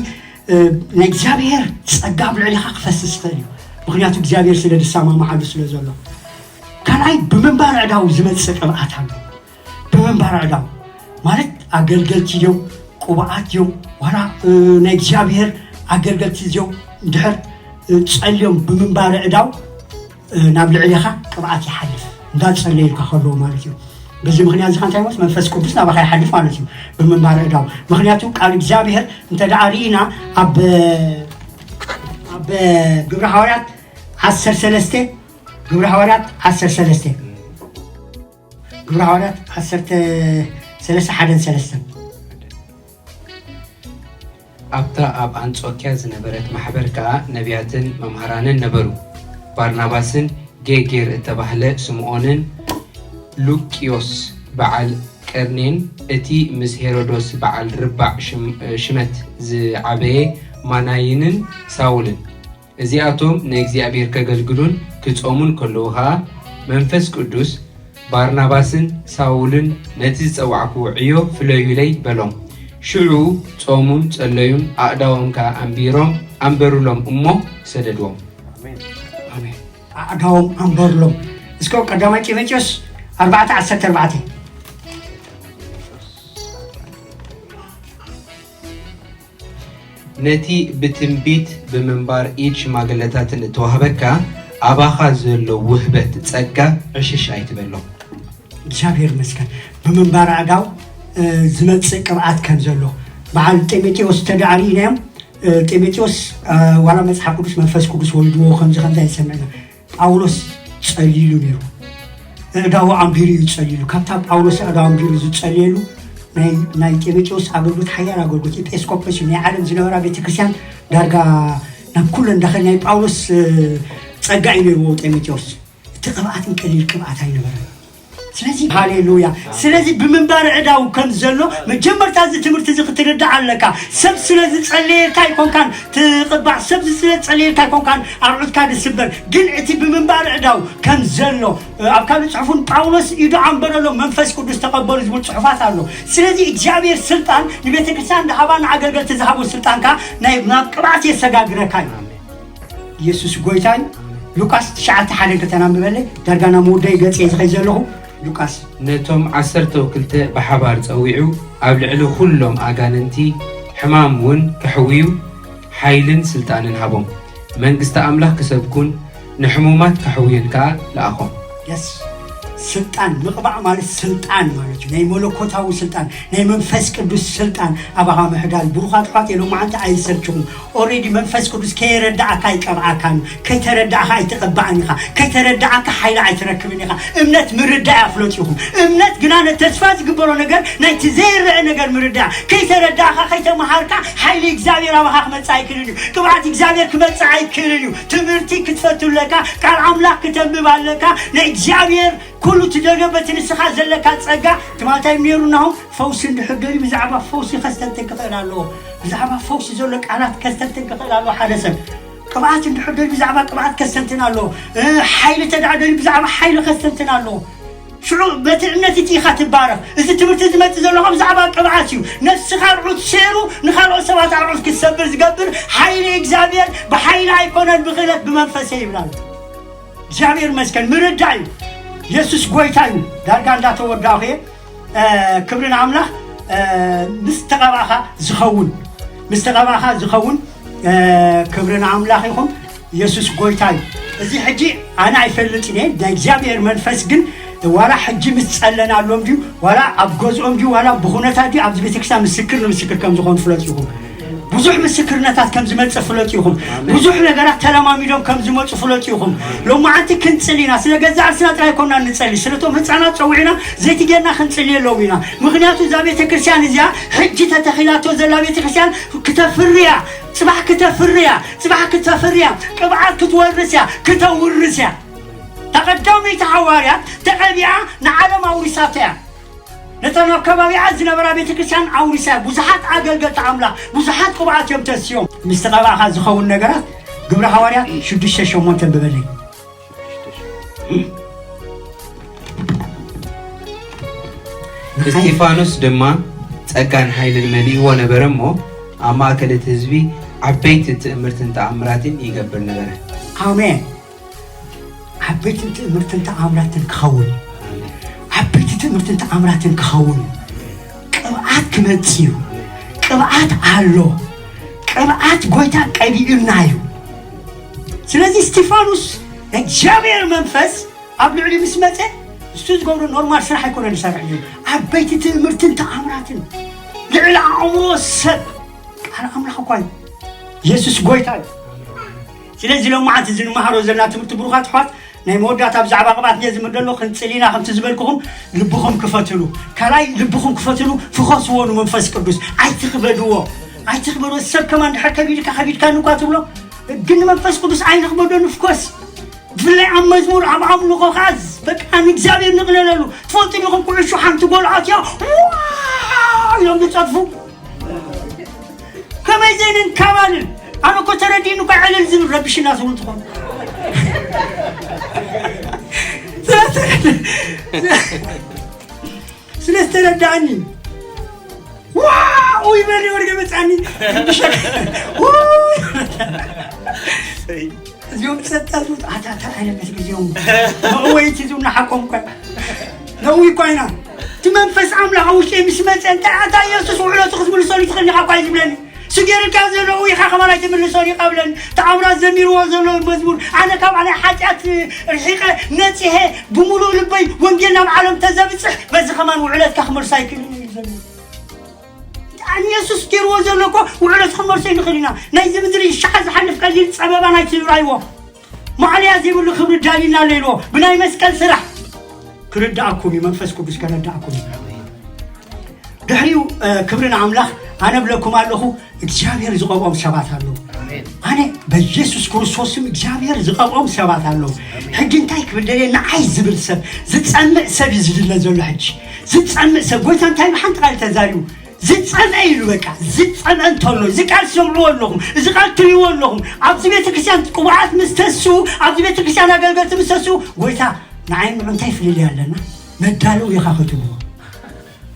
እ፣ ናይ እግዚኣብሔር ጸጋ ኣብ ልዕሌኻ ክፈስስ ይኽእል እዩ። ምኽንያቱ እግዚኣብሔር ስለ ዝሰማማዓሉ ስለ ዘሎ። ካልኣይ፣ ብምንባር ዕዳው ዝመጽእ ቅብኣት ኣሎ። ብምንባር ዕዳው ማለት ኣገልገልቲ እዮም፣ ቅቡኣት እዮም፣ ዋላ፣ እ፣ ናይ እግዚኣብሔር ኣገልገልቲ እዮም። ድሕር፣ እ፣ ጸልዮም ብምንባር ዕዳው፣ እ፣ ናብ ልዕሌኻ ቅብኣት ይሓልፍ፣ እንዳጸለየልካ ከለዉ ማለት እዩ። በዚ ምኽንያት እዚ እንታይ ማለት መንፈስ ቅዱስ ናባኻ ይሓልፍ ማለት እዩ ብምንባር ዕዳው። ምኽንያቱ ቃል እግዚኣብሔር እንተ ደኣ ርኢና ኣብ፣ ኣብ ግብረ ሃዋርያት ዓሰርተ ሰለስተ፣ ግብረ ሃዋርያት ዓሰርተ ሰለስተ፣ ግብረ ሃዋርያት ዓሰርተ ሰለስተ፣ ሓደን ሰለስተን። ኣብታ ኣብ ኣንጾክያ ዝነበረት ማሕበር ከኣ ነቢያትን መምሃራንን ነበሩ። ባርናባስን ጌጌር እተባህለ ስምዖንን ሉቅዮስ በዓል ቀርኔን እቲ ምስ ሄሮዶስ በዓል ርባዕ ሽም-፣ ሽመት ዝዓበየ ማናይንን ሳውልን። እዚኣቶም ንእግዚኣብሔር ከገልግሉን ክጾሙን ከለዉ ኸኣ፣ መንፈስ ቅዱስ፣ "ባርናባስን ሳውልን ነቲ ዝጸዋዕክዎ ዕዮ ፍለዩለይ" በሎም። ሽዑ ጾሙን ጸለዩን፣ ኣእዳዎም ከኣ ኣንቢሮም ኣንበሩሎም እሞ ሰደድዎም። ኣሜን። ኣእዳዎም ኣንበሩሎም። እስከ ቀዳማይ ጢሞቴዎስ ኣርባዕተ ዓሰርተ ኣርባዕተ። ነቲ ብትንቢት ብምንባር ኢድ ሽማግለታትን እተዋህበካ፣ ኣባኻ ዘሎ ውህበት ጸጋ ዕሽሽ ኣይትበሎ። እግዚኣብሔር ይመስገን። ብምንባር ኣእዳው፣ እ፣ ዝመጽእ ቅብኣት ከም ዘሎ በዓል ጢሞቴዎስ እንተ ደኣ ርኢናዮም፣ ጢሞቴዎስ ዋላ መፅሓፍ ቅዱስ መንፈስ ቅዱስ ወልድዎ ከምዚ ከምዚ ኣይሰምዕና። ጳውሎስ ፀሊሉ ነይሩ። እዳው ኣንቢሩ እዩ ፀሊሉ። ካብታ ጳውሎስ እዳው ኣንቢሩ ዝፀልየሉ ናይ ጢሞቴዎስ ኣገልግሎት ሓያል ኣገልግሎት ኤጲስቆጶስ እዩ። ናይ ዓለም ዝነበራ ቤተክርስትያን ዳርጋ ናብ ኩለን ዳኸል ናይ ጳውሎስ ፀጋ እዩ ነይርዎ ጢሞቴዎስ። እቲ ቅብኣትን ቀሊል ቅብኣት ኣይነበረን። ስለዚ ሃሌሉያ። ስለዚ ብምንባር ዕዳው ከም ዘሎ መጀመርታ እዚ ትምህርቲ እዚ ክትርዳእ ኣለካ። ሰብ ስለ ዝጸለየልካ ኣይኮንካን ትቕባዕ፣ ሰብ ስለ ዝጸለየልካ ኣይኮንካን ኣርዑትካ ዝስበር። ግን እቲ ብምንባር ዕዳው ከም ዘሎ ኣብ ካልእ ጽሑፉን ጳውሎስ ኢዱ ኣንበረሎም መንፈስ ቅዱስ ተቐበሉ ዝብል ጽሑፋት ኣሎ። ስለዚ እግዚኣብሔር ስልጣን ንቤተ ክርስቲያን ዝሃባ ንኣገልገልቲ ዝሃቦ ስልጣንካ ናይ ናብ ቅብኣት የሰጋግረካ እዩ። ኢየሱስ ጎይታ እዩ። ሉቃስ ትሽዓተ ሓደ ከተናንብበለይ ዳርጋ ናብ መወዳኢ ገጽ እየ ዝኸይ ዘለኹ። ሉቃስ ነቶም ዓሰርተ ክልተ ብሓባር ጸዊዑ ኣብ ልዕሊ ኩሎም ኣጋንንቲ ሕማም እውን ከሕውዩ ሓይልን ስልጣንን ሃቦም። መንግስቲ ኣምላኽ ክሰብኩን ንሕሙማት ከሕውዩን ከኣ ለኣኾም። የስ ስልጣን ምቕባዕ ማለት ስልጣን ማለት እዩ። ናይ መለኮታዊ ስልጣን ናይ መንፈስ ቅዱስ ስልጣን ኣባኻ ምሕዳር። ብሩኻት ኣሕዋት የሎማዓንቲ ኣይሰልችኹም። ኦሬዲ መንፈስ ቅዱስ ከየረዳእካ ኣይቀብኣካን እዩ። ከይተረዳእካ ኣይትቐባእን ኢኻ። ከይተረዳእካ ሓይሊ ኣይትረክብን ኢኻ። እምነት ምርዳእ እያ ፍለጡ ኢኹም። እምነት ግና ነተስፋ ዝግበሮ ነገር ናይቲ ዘይረአ ነገር ምርዳእ። ከይተረዳእካ ከይተመሃርካ ሓይሊ እግዚኣብሔር ኣባኻ ክመጽእ ኣይክልን እዩ። ቅብኣት እግዚኣብሔር ክመጽእ ኣይክልን እዩ። ትምህርቲ ክትፈቱ ኣለካ። ቃል ኣምላኽ ክተንብብ ኣለካ። ናይ እግዚኣብሔር ኩሉ ትደልዮ በቲ ንስኻ ዘለካ ጸጋ ትማልታይ ነይሩ ናሆም ፈውሲ እንድሕር ደልዩ ብዛዕባ ፈውሲ ከስተንትን ክኽእል ኣለዎ። ብዛዕባ ፈውሲ ዘሎ ቃላት ከስተንትን ክኽእል ኣለዎ። ሓደ ሰብ ቅብኣት እንድሕር ደልዩ ብዛዕባ ቅብኣት ከስተንትን ኣለዎ። ሓይሊ ተዳዕ ደልዩ ብዛዕባ ሓይሊ ከስተንትን ኣለዎ። ሽዑ በቲ እምነት እቲ ኢኻ ትባረኽ። እዚ ትምህርቲ ዝመጽእ ዘሎ ካብ ብዛዕባ ቅብኣት እዩ። ነፍስኻ ኣርዑት ሰይሩ ንኻልኦት ሰባት ኣርዑት ክትሰብር ዝገብር ሓይሊ እግዚኣብሔር ብሓይሊ ኣይኮነን ብክእለት ብመንፈሰ ይብላል። እግዚኣብሔር ይመስገን ምርዳእ እዩ። የሱስ ጎይታ እዩ። ዳርጋ እንዳተወዳእኹ እየ። ክብሪ ንኣምላኽ። ምስ ተቐባእኻ ዝኸውን ምስ ተቐባእኻ ዝኸውን ክብሪ ንኣምላኽ ይኹን። የሱስ ጎይታ እዩ። እዚ ሕጂ ኣነ ኣይፈልጥን እየ። ናይ እግዚኣብሔር መንፈስ ግን ዋላ ሕጂ ምስ ጸለናሎም ድዩ ዋላ ኣብ ገዝኦም ድዩ ዋላ ብኹነታት ድዩ ኣብዚ ቤተክርስትያን ምስክር ንምስክር ከም ዝኾኑ ፍለጡ ኢኹም። ብዙሕ ምስክርነታት ከም ዝመጽእ ፍለጡ ኢኹም። ብዙሕ ነገራት ተለማሚዶም ከም ዝመጹ ፍለጡ ኢኹም። ሎማዓንቲ ክንጽል ኢና። ስለ ገዛ ርእስና ጥራይ ኮና ንጸሊ። ስለቶም ህፃናት ጸዊዕና ዘይቲ ጌርና ክንጽል የለውም ኢና። ምክንያቱ እዛ ቤተክርስትያን እዚኣ ሕጂ ተተኺላቶ ዘላ ቤተክርስትያን ክተፍርያ፣ ጽባሕ ክተፍርያ፣ ጽባሕ ክተፍርያ፣ ቅብዓት ክትወርስ እያ፣ ክተውርስ እያ። ተቐዳመይቲ ሓዋርያት ተቐቢኣ ንዓለም ኣውሪሳቶ እያ። ነታ ናብ ከባቢኣ ዝነበራ ቤተክርስትያን ኣውሪሳ ብዙሓት ኣገልገልቲ ኣምላኽ ብዙሓት ቅብኣት እዮም ተስዮም። ምስ ተቐባእኻ ዝኸውን ነገራት ግብረ ሃዋርያት ሽዱሽተ ሸሞንተ ብበለይ። እስጢፋኖስ ድማ ጸጋን ሓይልን መሊእዎ ነበረ እሞ ኣብ ማእከል እቲ ህዝቢ ዓበይቲ ትእምርትን ተኣምራትን ይገብር ነበረ። ኣሜን። ዓበይትን ትእምርትን ተኣምራትን ክኸውን እዩ። ዓበይቲ ትእምርትን ተኣምራትን ክኸውን እዩ። ቅብኣት ክመጽእ እዩ። ቅብኣት ኣሎ። ቅብኣት ጎይታ ቀቢኡና እዩ። ስለዚ እስጢፋኖስ እግዚኣብሔር መንፈስ ኣብ ልዕሊ ምስ መጸ እሱ ዝገብሮ ኖርማል ስራሕ ኣይኮነን ዝሰርሕ እዩ። ዓበይቲ ትእምርትን ተኣምራትን ልዕሊ ኣእምሮ ሰብ ቃል ኣምላኽ እኳ እዩ። የሱስ ጎይታ እዩ። ስለዚ ሎማዓንቲ እዚ ንመሃሮ ዘለና ትምህርቲ ብሩኻት ኣሕዋት ናይ መወዳእታ ብዛዕባ ቅብኣት ነዚ ምደሎ ክንጽል ኢና ከምቲ ዝበልኩኹም ልብኹም ክፈትሉ ካልኣይ ልብኹም ክፈትሉ ፍኸስዎ ንመንፈስ ቅዱስ ኣይትኽበድዎ ኣይትኽበድዎ ሰብ ከማን ድሕር ከቢድካ ከቢድካኒ እኳ ትብሎ ግን ንመንፈስ ቅዱስ ኣይንኽበዶ ንፍኮስ ብፍላይ ኣብ መዝሙር ኣብ ኣምልኾ ከዓ በቃ ንእግዚኣብሔር ንቕለለሉ ትፈልጡ ዲኹም ኩዕሾ ሓንቲ ጎል ኣትያ ኢሎም ዝፀድፉ ከመይ ዘይንንከባልን ኣነ እኮ ተረዲእኒ እኮ ዕልል ዝብል ረቢሽና ዝብል ትኾኑ ስለ ዝተረዳእኒ ዋው ይበል ወርገ መፃኒ እዚኦም ሰጣዙት ኣታታ ኣይነመስ ግዜኦም መእወይቲ ዝብና ሓቆም እኳ ነዊ እኳ ኢና እቲ መንፈስ ኣምላኽ ኣብ ውሽጢ ምስ መፀ እንታይ ኣታ ኢየሱስ ውዕለቱ ክትምልሰሉ ትኽእል ኢኻ እኳ እዩ ዝብለኒ ስጌርካ ዘሎ ኢኻ ከማን ኣይትምልሶን ይቐብለን ተኣምራት ዘሚርዎ ዘሎ መዝሙር ኣነ ካብ ናይ ሓጢኣት ርሒቐ ነፂሐ ብምሉእ ልበይ ወንጌል ናብ ዓለም ተዘብፅሕ በዚ ከማን ውዕለትካ ክመልሶ ኣይክእልን እዩ ዘሚሩ ንየሱስ ገይርዎ ዘሎ እኮ ውዕለት ክንመልሶ ንኽእል ኢና። ናይዚ ምድሪ ሻዕ ዝሓልፍ ቀሊል ጸበባ ናይቲ ዝብራይዎ ማዕለያ ዘይብሉ ክብሪ ዳሊና ኣሎ ኢልዎ። ብናይ መስቀል ስራሕ ክርድኣኩም እዩ፣ መንፈስ ቅዱስ ከረድኣኩም እዩ። ድሕሪኡ ክብሪ ንኣምላኽ። ኣነ ብለኩም ኣለኹ እግዚኣብሔር ዝቐብኦም ሰባት ኣለዉ። ኣነ በኢየሱስ ክርስቶስም እግዚኣብሔር ዝቐብኦም ሰባት ኣለዉ። ሕጂ እንታይ ክብል ደልየ? ንዓይ ዝብል ሰብ፣ ዝጸምእ ሰብ እዩ ዝድለ ዘሎ። ሕጂ ዝጸምእ ሰብ፣ ጎይታ እንታይ ብሓንቲ ቃል ተዛሪቡ? ዝጸምአ ኢሉ በቃ። ዝጸምአ እንተሎ እዚ ቃል ትሰምዕዎ ኣለኹም፣ እዚ ቃል ትርእይዎ ኣለኹም። ኣብዚ ቤተ ክርስቲያን ቅቡዓት ምስ ተስኡ፣ ኣብዚ ቤተ ክርስቲያን ኣገልገልቲ ምስ ተስኡ፣ ጎይታ ንዓይ ንዑ እንታይ ፍልልይ ኣለና? መዳለዊ ኢኻ ክትብዎ።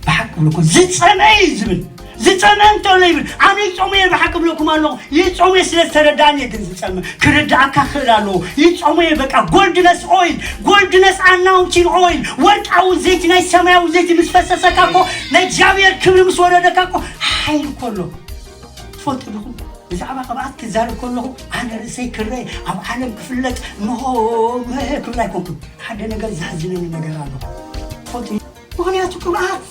ብሓቂ ብለኩም ዝጸምአ እዩ ዝብል። ዝጸምአ እንተሎ ይብል። ኣነ ይጾም እየ ብሓቂ ብለኩም ኣለኹ። ይጾም እየ ስለ ዝተረዳእኒ እየ ግን ዝጸምእ። ክርድኣካ ክእል ኣለዎ። ይጾም እየ በቃ። ጎልድነስ ኦይል፣ ጎልድነስ ኣናውንቲን ኦይል፣ ወርቃዊ ዘይቲ፣ ናይ ሰማያዊ ዘይቲ ምስ ፈሰሰካ እኮ፣ ናይ እግዚኣብሔር ክብሪ ምስ ወረደካ እኮ ሓይሊ እኮ ኣሎ። ትፈልጡ ዲኹም? ብዛዕባ ቅብኣት ክዛረብ ከለኹ ኣነ ርእሰይ ክረይ ኣብ ዓለም ክፍለጥ ምህኦ ምህእ ክብል ኣይኮንኩን። ሓደ ነገር ዘሕዝነኒ ነገር ኣሎ። ትፈልጡ? ምኽንያቱ ቅብኣት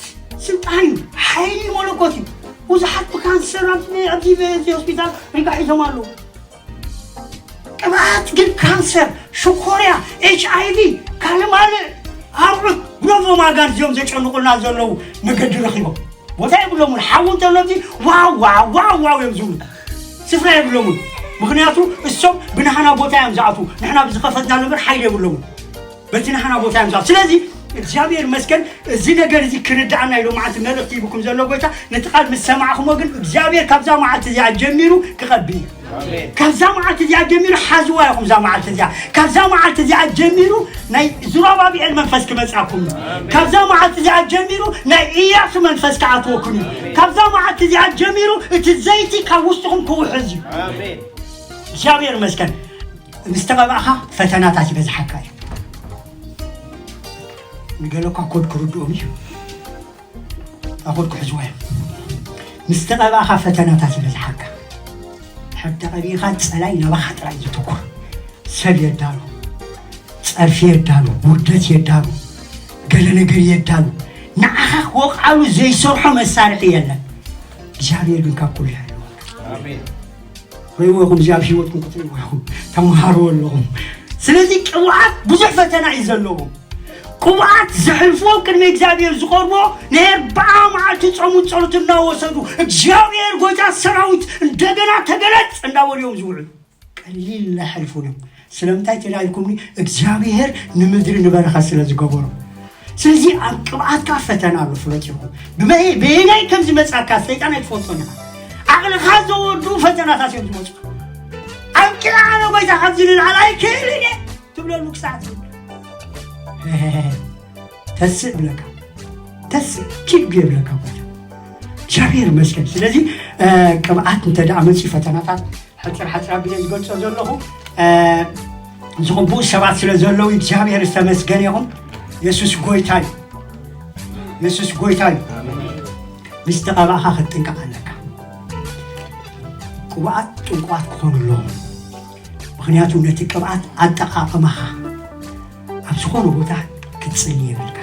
ስልጣን እዩ፣ ሓይሊ መለኮት እዩ። ብዙሓት ብካንሰር ኣብዚ ኣብዚ ሆስፒታል ሪጋ ሒዞም ኣለዉ። ቅብኣት ግን ካንሰር፣ ሽኮርያ፣ ኤች ኣይ ቪ፣ ካልእ ማልእ፣ ኣርዑት፣ ብሎፎም ኣጋንዝዮም ዘጨንቑልና ዘለዉ መገዲ ረኺቦም። ቦታ የብሎምን። ሓዊ እንተሎ እዚ ዋው ዋው ዋው ዋው እዮም ዝብሉ። ስፍራ የብሎምን። ምኽንያቱ እሶም ብናህና ቦታ እዮም ዝኣትዉ። ንሕና ብዝኸፈትና እምበር ሓይሊ የብሎምን። በቲ ናህና ቦታ እዮም ዝኣትዉ። ስለዚ እግዚኣብሔር ይመስገን፣ እዚ ነገር እዚ ክርድኣና ኢሉ መዓልቲ መልእኽቲ ሂብኩም ዘሎ ጎይታ፣ ነቲ ቃል ምስ ሰማዕኹሞ ግን እግዚኣብሔር ካብዛ መዓልቲ እዚኣ ጀሚሩ ክቐቢ እዩ። ካብዛ መዓልቲ እዚኣ ጀሚሩ ሓዝዋ ኢኹም። እዛ መዓልቲ እዚኣ፣ ካብዛ መዓልቲ እዚኣ ጀሚሩ ናይ ዙራባብኤል መንፈስ ክመጻኩም እዩ። ካብዛ መዓልቲ እዚኣ ጀሚሩ ናይ ኢያሱ መንፈስ ክኣትወኩም እዩ። ካብዛ መዓልቲ እዚኣ ጀሚሩ እቲ ዘይቲ ካብ ውሽጥኹም ክውሕዝ እዩ። እግዚኣብሔር ይመስገን። ምስ ተቐባእኻ ፈተናታት ይበዝሓካ እዩ። ንገለ እኳ ኮድ ክርድኦም እዩ። ኣኾድ ክሕዝዋ እዮም። ምስ ተቐባእኻ ፈተናታት ይበዝሓካ። ሕድ ተቐቢእኻ ጸላይ ናባኻ ጥራይ ዝትኩር። ሰብ የዳሉ፣ ጸርፊ የዳሉ፣ ውርደት የዳሉ፣ ገለ ነገር የዳሉ። ንዓኻ ክወቕዓሉ ዘይሰርሖ መሳርሒ የለን። እግዚኣብሔር ግን ካብ ኩሉ ይሕልወካ። ኣሜን። ርእይዎ ኢኹም፣ እዚ ኣብ ህይወትኩም ክትርእይዎ ኢኹም፣ ተምሃርዎ ኣለኹም። ስለዚ ቅብኣት ብዙሕ ፈተና እዩ ዘለዎ። ቅብኣት ዘሕልፍዎ ቅድሚ እግዚኣብሔር ዝቐርቦ ናይ ኣርብዓ መዓልቲ ጾምን ጸሎት እናወሰዱ እግዚኣብሔር ጎይታ ሰራዊት እንደገና ተገለጽ እንዳበሉ እዮም ዝውዕሉ። ቀሊል ኣይሕልፉን እዮም። ስለምንታይ ተዳይልኩምኒ? እግዚኣብሔር ንምድሪ ንበረኸት ስለ ዝገበሮ። ስለዚ ኣብ ቅብኣት ከዓ ፈተና ኣሎ፣ ፍለጥ ኢኹም። ብመይ-፣ በየናይ ከም ዝመጻካ ሰይጣን ኣይትፈልጦን ኢኻ። ዓቕልኻ ዘወድኡ ፈተናታት እዮም ዝመጹ። ኣብ ቅድሚ ኣነ ጎይታ ካብዚ ንላዕሊ ኣይክእልን እየ ትብለሉ ክሳዕ ትብል። ተስእ ብለካ፣ ተስእ ኪድ የብለካ ጎይታ። እግዚኣብሔር ይመስገን። ስለዚ፣ እ፣ ቅብኣት እንተ ደኣ መጺኡ ፈተናታት፣ ሕጽር ሕጽር ኣቢለ ዝገልጾ ዘለኹ፣ እ፣ ዝቕብኡ ሰባት ስለ ዘለዉ እግዚኣብሔር ዝተመስገነ ይኹን። የሱስ ጎይታ እዩ። የሱስ ጎይታ እዩ። ምስ ተቐባእኻ ክትጥንቀቕ ኣለካ። ቅቡኣት ጥንቁቓት ክኾኑ ኣለዎም። ምኽንያቱ ነቲ ቅብኣት ኣጠቓቕማኻ ኣብ ዝኾነ ቦታ ክትጽሊ የብልካ።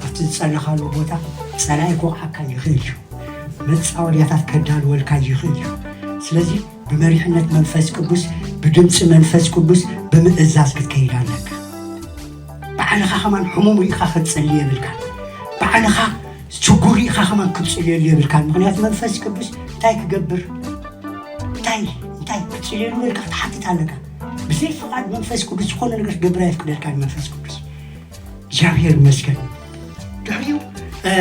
ኣብቲ ዝጸለኻሉ ቦታ ጸላኢ ክወቕዓካ ይኽእል እዩ። መጻወድያታት ከዳልወልካ ይኽእል እዩ። ስለዚ ብመሪሕነት መንፈስ ቅዱስ፣ ብድምጺ መንፈስ ቅዱስ ብምእዛዝ ክትከይድ ኣለካ። ባዕልኻ ከማን ሕሙም ርኢኻ ክትጽሊ የብልካን። ባዕልኻ ሽጉር ርኢኻ ከማን ክትጽልየሉ የብልካን። ምኽንያቱ መንፈስ ቅዱስ እንታይ ክገብር፣ እንታይ፣ እንታይ ክትጽልየሉ ኢልካ ክትሓትት ኣለካ። ብዘይ ፍቓድ መንፈስ ቅዱስ ዝኾነ ነገር ክገብር ኣየፍቅደልካን መንፈስ ቅዱስ። እግዚኣብሔር ይመስገን። ድሕሪኡ፣ እ፣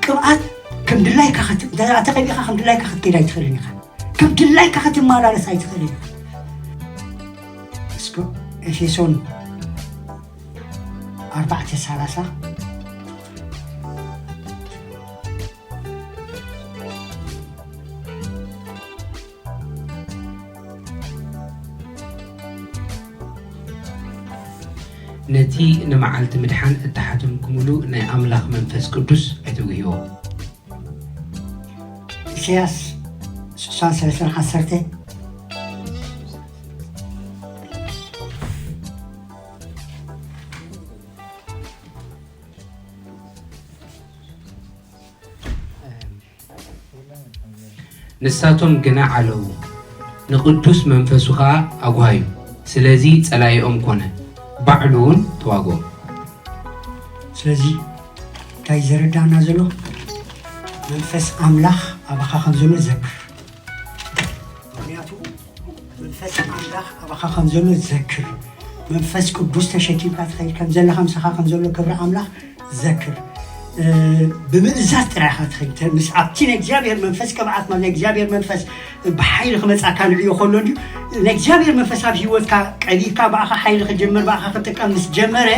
ቅብኣት ከም ድላይካ ክት-፣ እንተ ተቐቢእካ ከም ድላይካ ክትከይድ ኣይትኽእልን ኢኻ። ከም ድላይካ ክትመላለስ ኣይትኽእልን ኢኻ። እስከ ኤፌሶን ኣርባዕተ ሰላሳ። ነቲ ንመዓልቲ ምድሓን እተሓተምኩምሉ ናይ ኣምላኽ መንፈስ ቅዱስ ኣይትጉህይዎ። ኢሳያስ ስሳን ሰለስተን ዓሰርተ። ንሳቶም ግና ዓለዉ፣ ንቕዱስ መንፈሱ ኸኣ ኣጓሃዩ። ስለዚ ጸላኢኦም ኰነ፣ ባዕሉ እውን ተዋግኦም። ስለዚ እንታይ ዘረዳና ዘሎ? መንፈስ ኣምላኽ ኣባኻ ከም ዘሎ ዘክር። ምክንያቱ መንፈስ ኣምላኽ ኣባኻ ከም ዘሎ ዘክር። መንፈስ ቅዱስ ተሸኪምካ ትኸይድ ከም ዘለኻ፣ ምሳኻ ከም ዘሎ ክብሪ ኣምላኽ ዘክር። ብምእዛዝ ጥራይ ኢኻ ትኸይድ። ምስ ኣብቲ ናይ እግዚኣብሔር መንፈስ ቅብኣት፣ ማለት ናይ እግዚኣብሔር መንፈስ ብሓይሊ ክመጻካ ንዕዮ ከሎ እንድዩ። ናይ እግዚኣብሔር መንፈስ ኣብ ህይወትካ ቀቢእካ ብኣኻ ሓይሊ ክጅምር፣ ብኣኻ ክጥቀም ምስ ጀመረ፣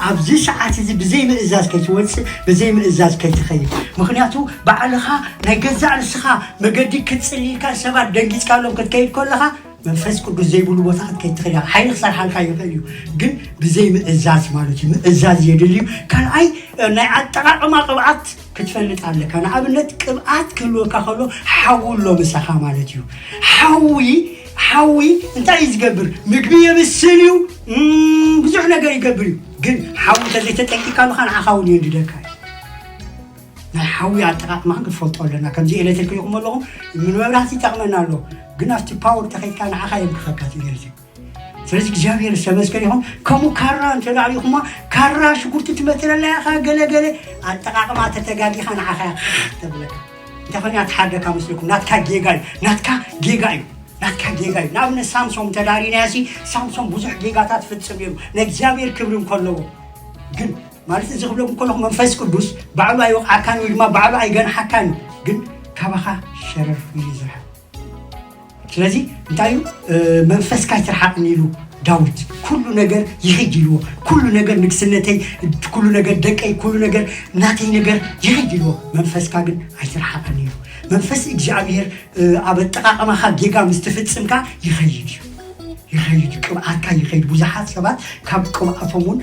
ኣብዚ ሰዓት እዚ ብዘይ ምእዛዝ ከይትወፅእ፣ ብዘይ ምእዛዝ ከይትኸይድ። ምክንያቱ ባዕልኻ ናይ ገዛእ ርስኻ መገዲ ክትጽሊ ኢልካ ሰባት ደንጊጽካሎም ክትከይድ ከለኻ መንፈስ ቅዱስ ዘይብሉ ቦታ ክትከይድ ትኽእል ኢኻ። ሓይሊ ክሰርሓልካ ይኽእል እዩ፣ ግን ብዘይ ምእዛዝ ማለት እዩ። ምእዛዝ የድልዩ። ካልኣይ ናይ ኣጠቓቕማ ቅብኣት ክትፈልጥ ኣለካ። ንኣብነት ቅብኣት ክህልወካ ከሎ ሓዊ ኣሎ ምሳኻ ማለት እዩ። ሓዊ ሓዊ እንታይ እዩ ዝገብር? ምግቢ የብስል እዩ፣ ብዙሕ ነገር ይገብር እዩ። ግን ሓዊ እንተዘይተጠንቂካ ኣለካ ንዓኻ እውን የንድደካ እዩ። ናይ ሓዊ ኣጠቃቅማ ክንፈልጦ ኣለና። ከምዚ ኤሌክትሪክ ኢኹም ኣለኹም፣ ንመብራህቲ ይጠቅመና ኣሎ፣ ግን ኣብቲ ፓወር ተኸይድካ ንዓኻ የምክኸካ እቲ ኤሌክትሪክ። ስለዚ እግዚኣብሔር ዝተመስገን ይኹን። ከምኡ ካራ እንተ ዳዕሊኹማ፣ ካራ ሽጉርቲ ትመትረላ ኢኻ፣ ገለ ገለ ኣጠቃቅማ ተተጋጊኻ ንዓኻ እያ ተብለካ። እንታይ ኮይና ትሓርደካ መስለኩም? ናትካ ጌጋ እዩ፣ ናትካ ጌጋ እዩ፣ ናትካ ጌጋ እዩ። ንኣብነት ሳምሶም ተዳሪናያ ሲ ሳምሶም ብዙሕ ጌጋታት ፍጽም ነይሩ፣ ንእግዚኣብሔር ክብሪ እንከለዎ። ግን ማለት እዚ ክብለኩም ከለኹ መንፈስ ቅዱስ ባዕሉ ኣይወቕዓካን ወይ ድማ ባዕሉ ኣይገንሓካን እዩ፣ ግን ካባኻ ሸረፍ ኢሉ ይዝርሕቕ። ስለዚ እንታይ እዩ መንፈስካ ኣይትርሓቕኒ ኢሉ ዳዊት። ኩሉ ነገር ይኺድ ኢልዎ፣ ኩሉ ነገር ንግስነተይ፣ ኩሉ ነገር ደቀይ፣ ኩሉ ነገር ናተይ ነገር ይኺድ ኢልዎ፣ መንፈስካ ግን ኣይትርሓቐኒ ኢሉ። መንፈስ እግዚኣብሔር ኣብ ኣጠቓቕማኻ ጌጋ ምስ ትፍጽምካ ይኸይድ እዩ፣ ይኸይድ እዩ፣ ቅብኣትካ ይኸይድ። ብዙሓት ሰባት ካብ ቅብኣቶም እውን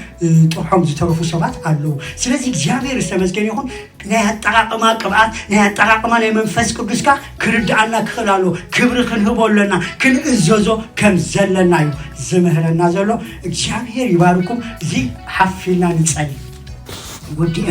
ጥርሖም ዝተረፉ ሰባት ኣለዉ። ስለዚ እግዚኣብሔር ዝተመስገነ ይኹን። ናይ ኣጠቓቕማ ቅብኣት፣ ናይ ኣጠቓቕማ ናይ መንፈስ ቅዱስካ ክርድኣና ክኽእል ኣለዎ። ክብሪ ክንህቦ ኣለና፣ ክንእዘዞ ከም ዘለና እዩ ዝምህረና ዘሎ። እግዚኣብሔር ይባርኩም። እዚ ሓፊልና ንጸሊ። ወዲኤ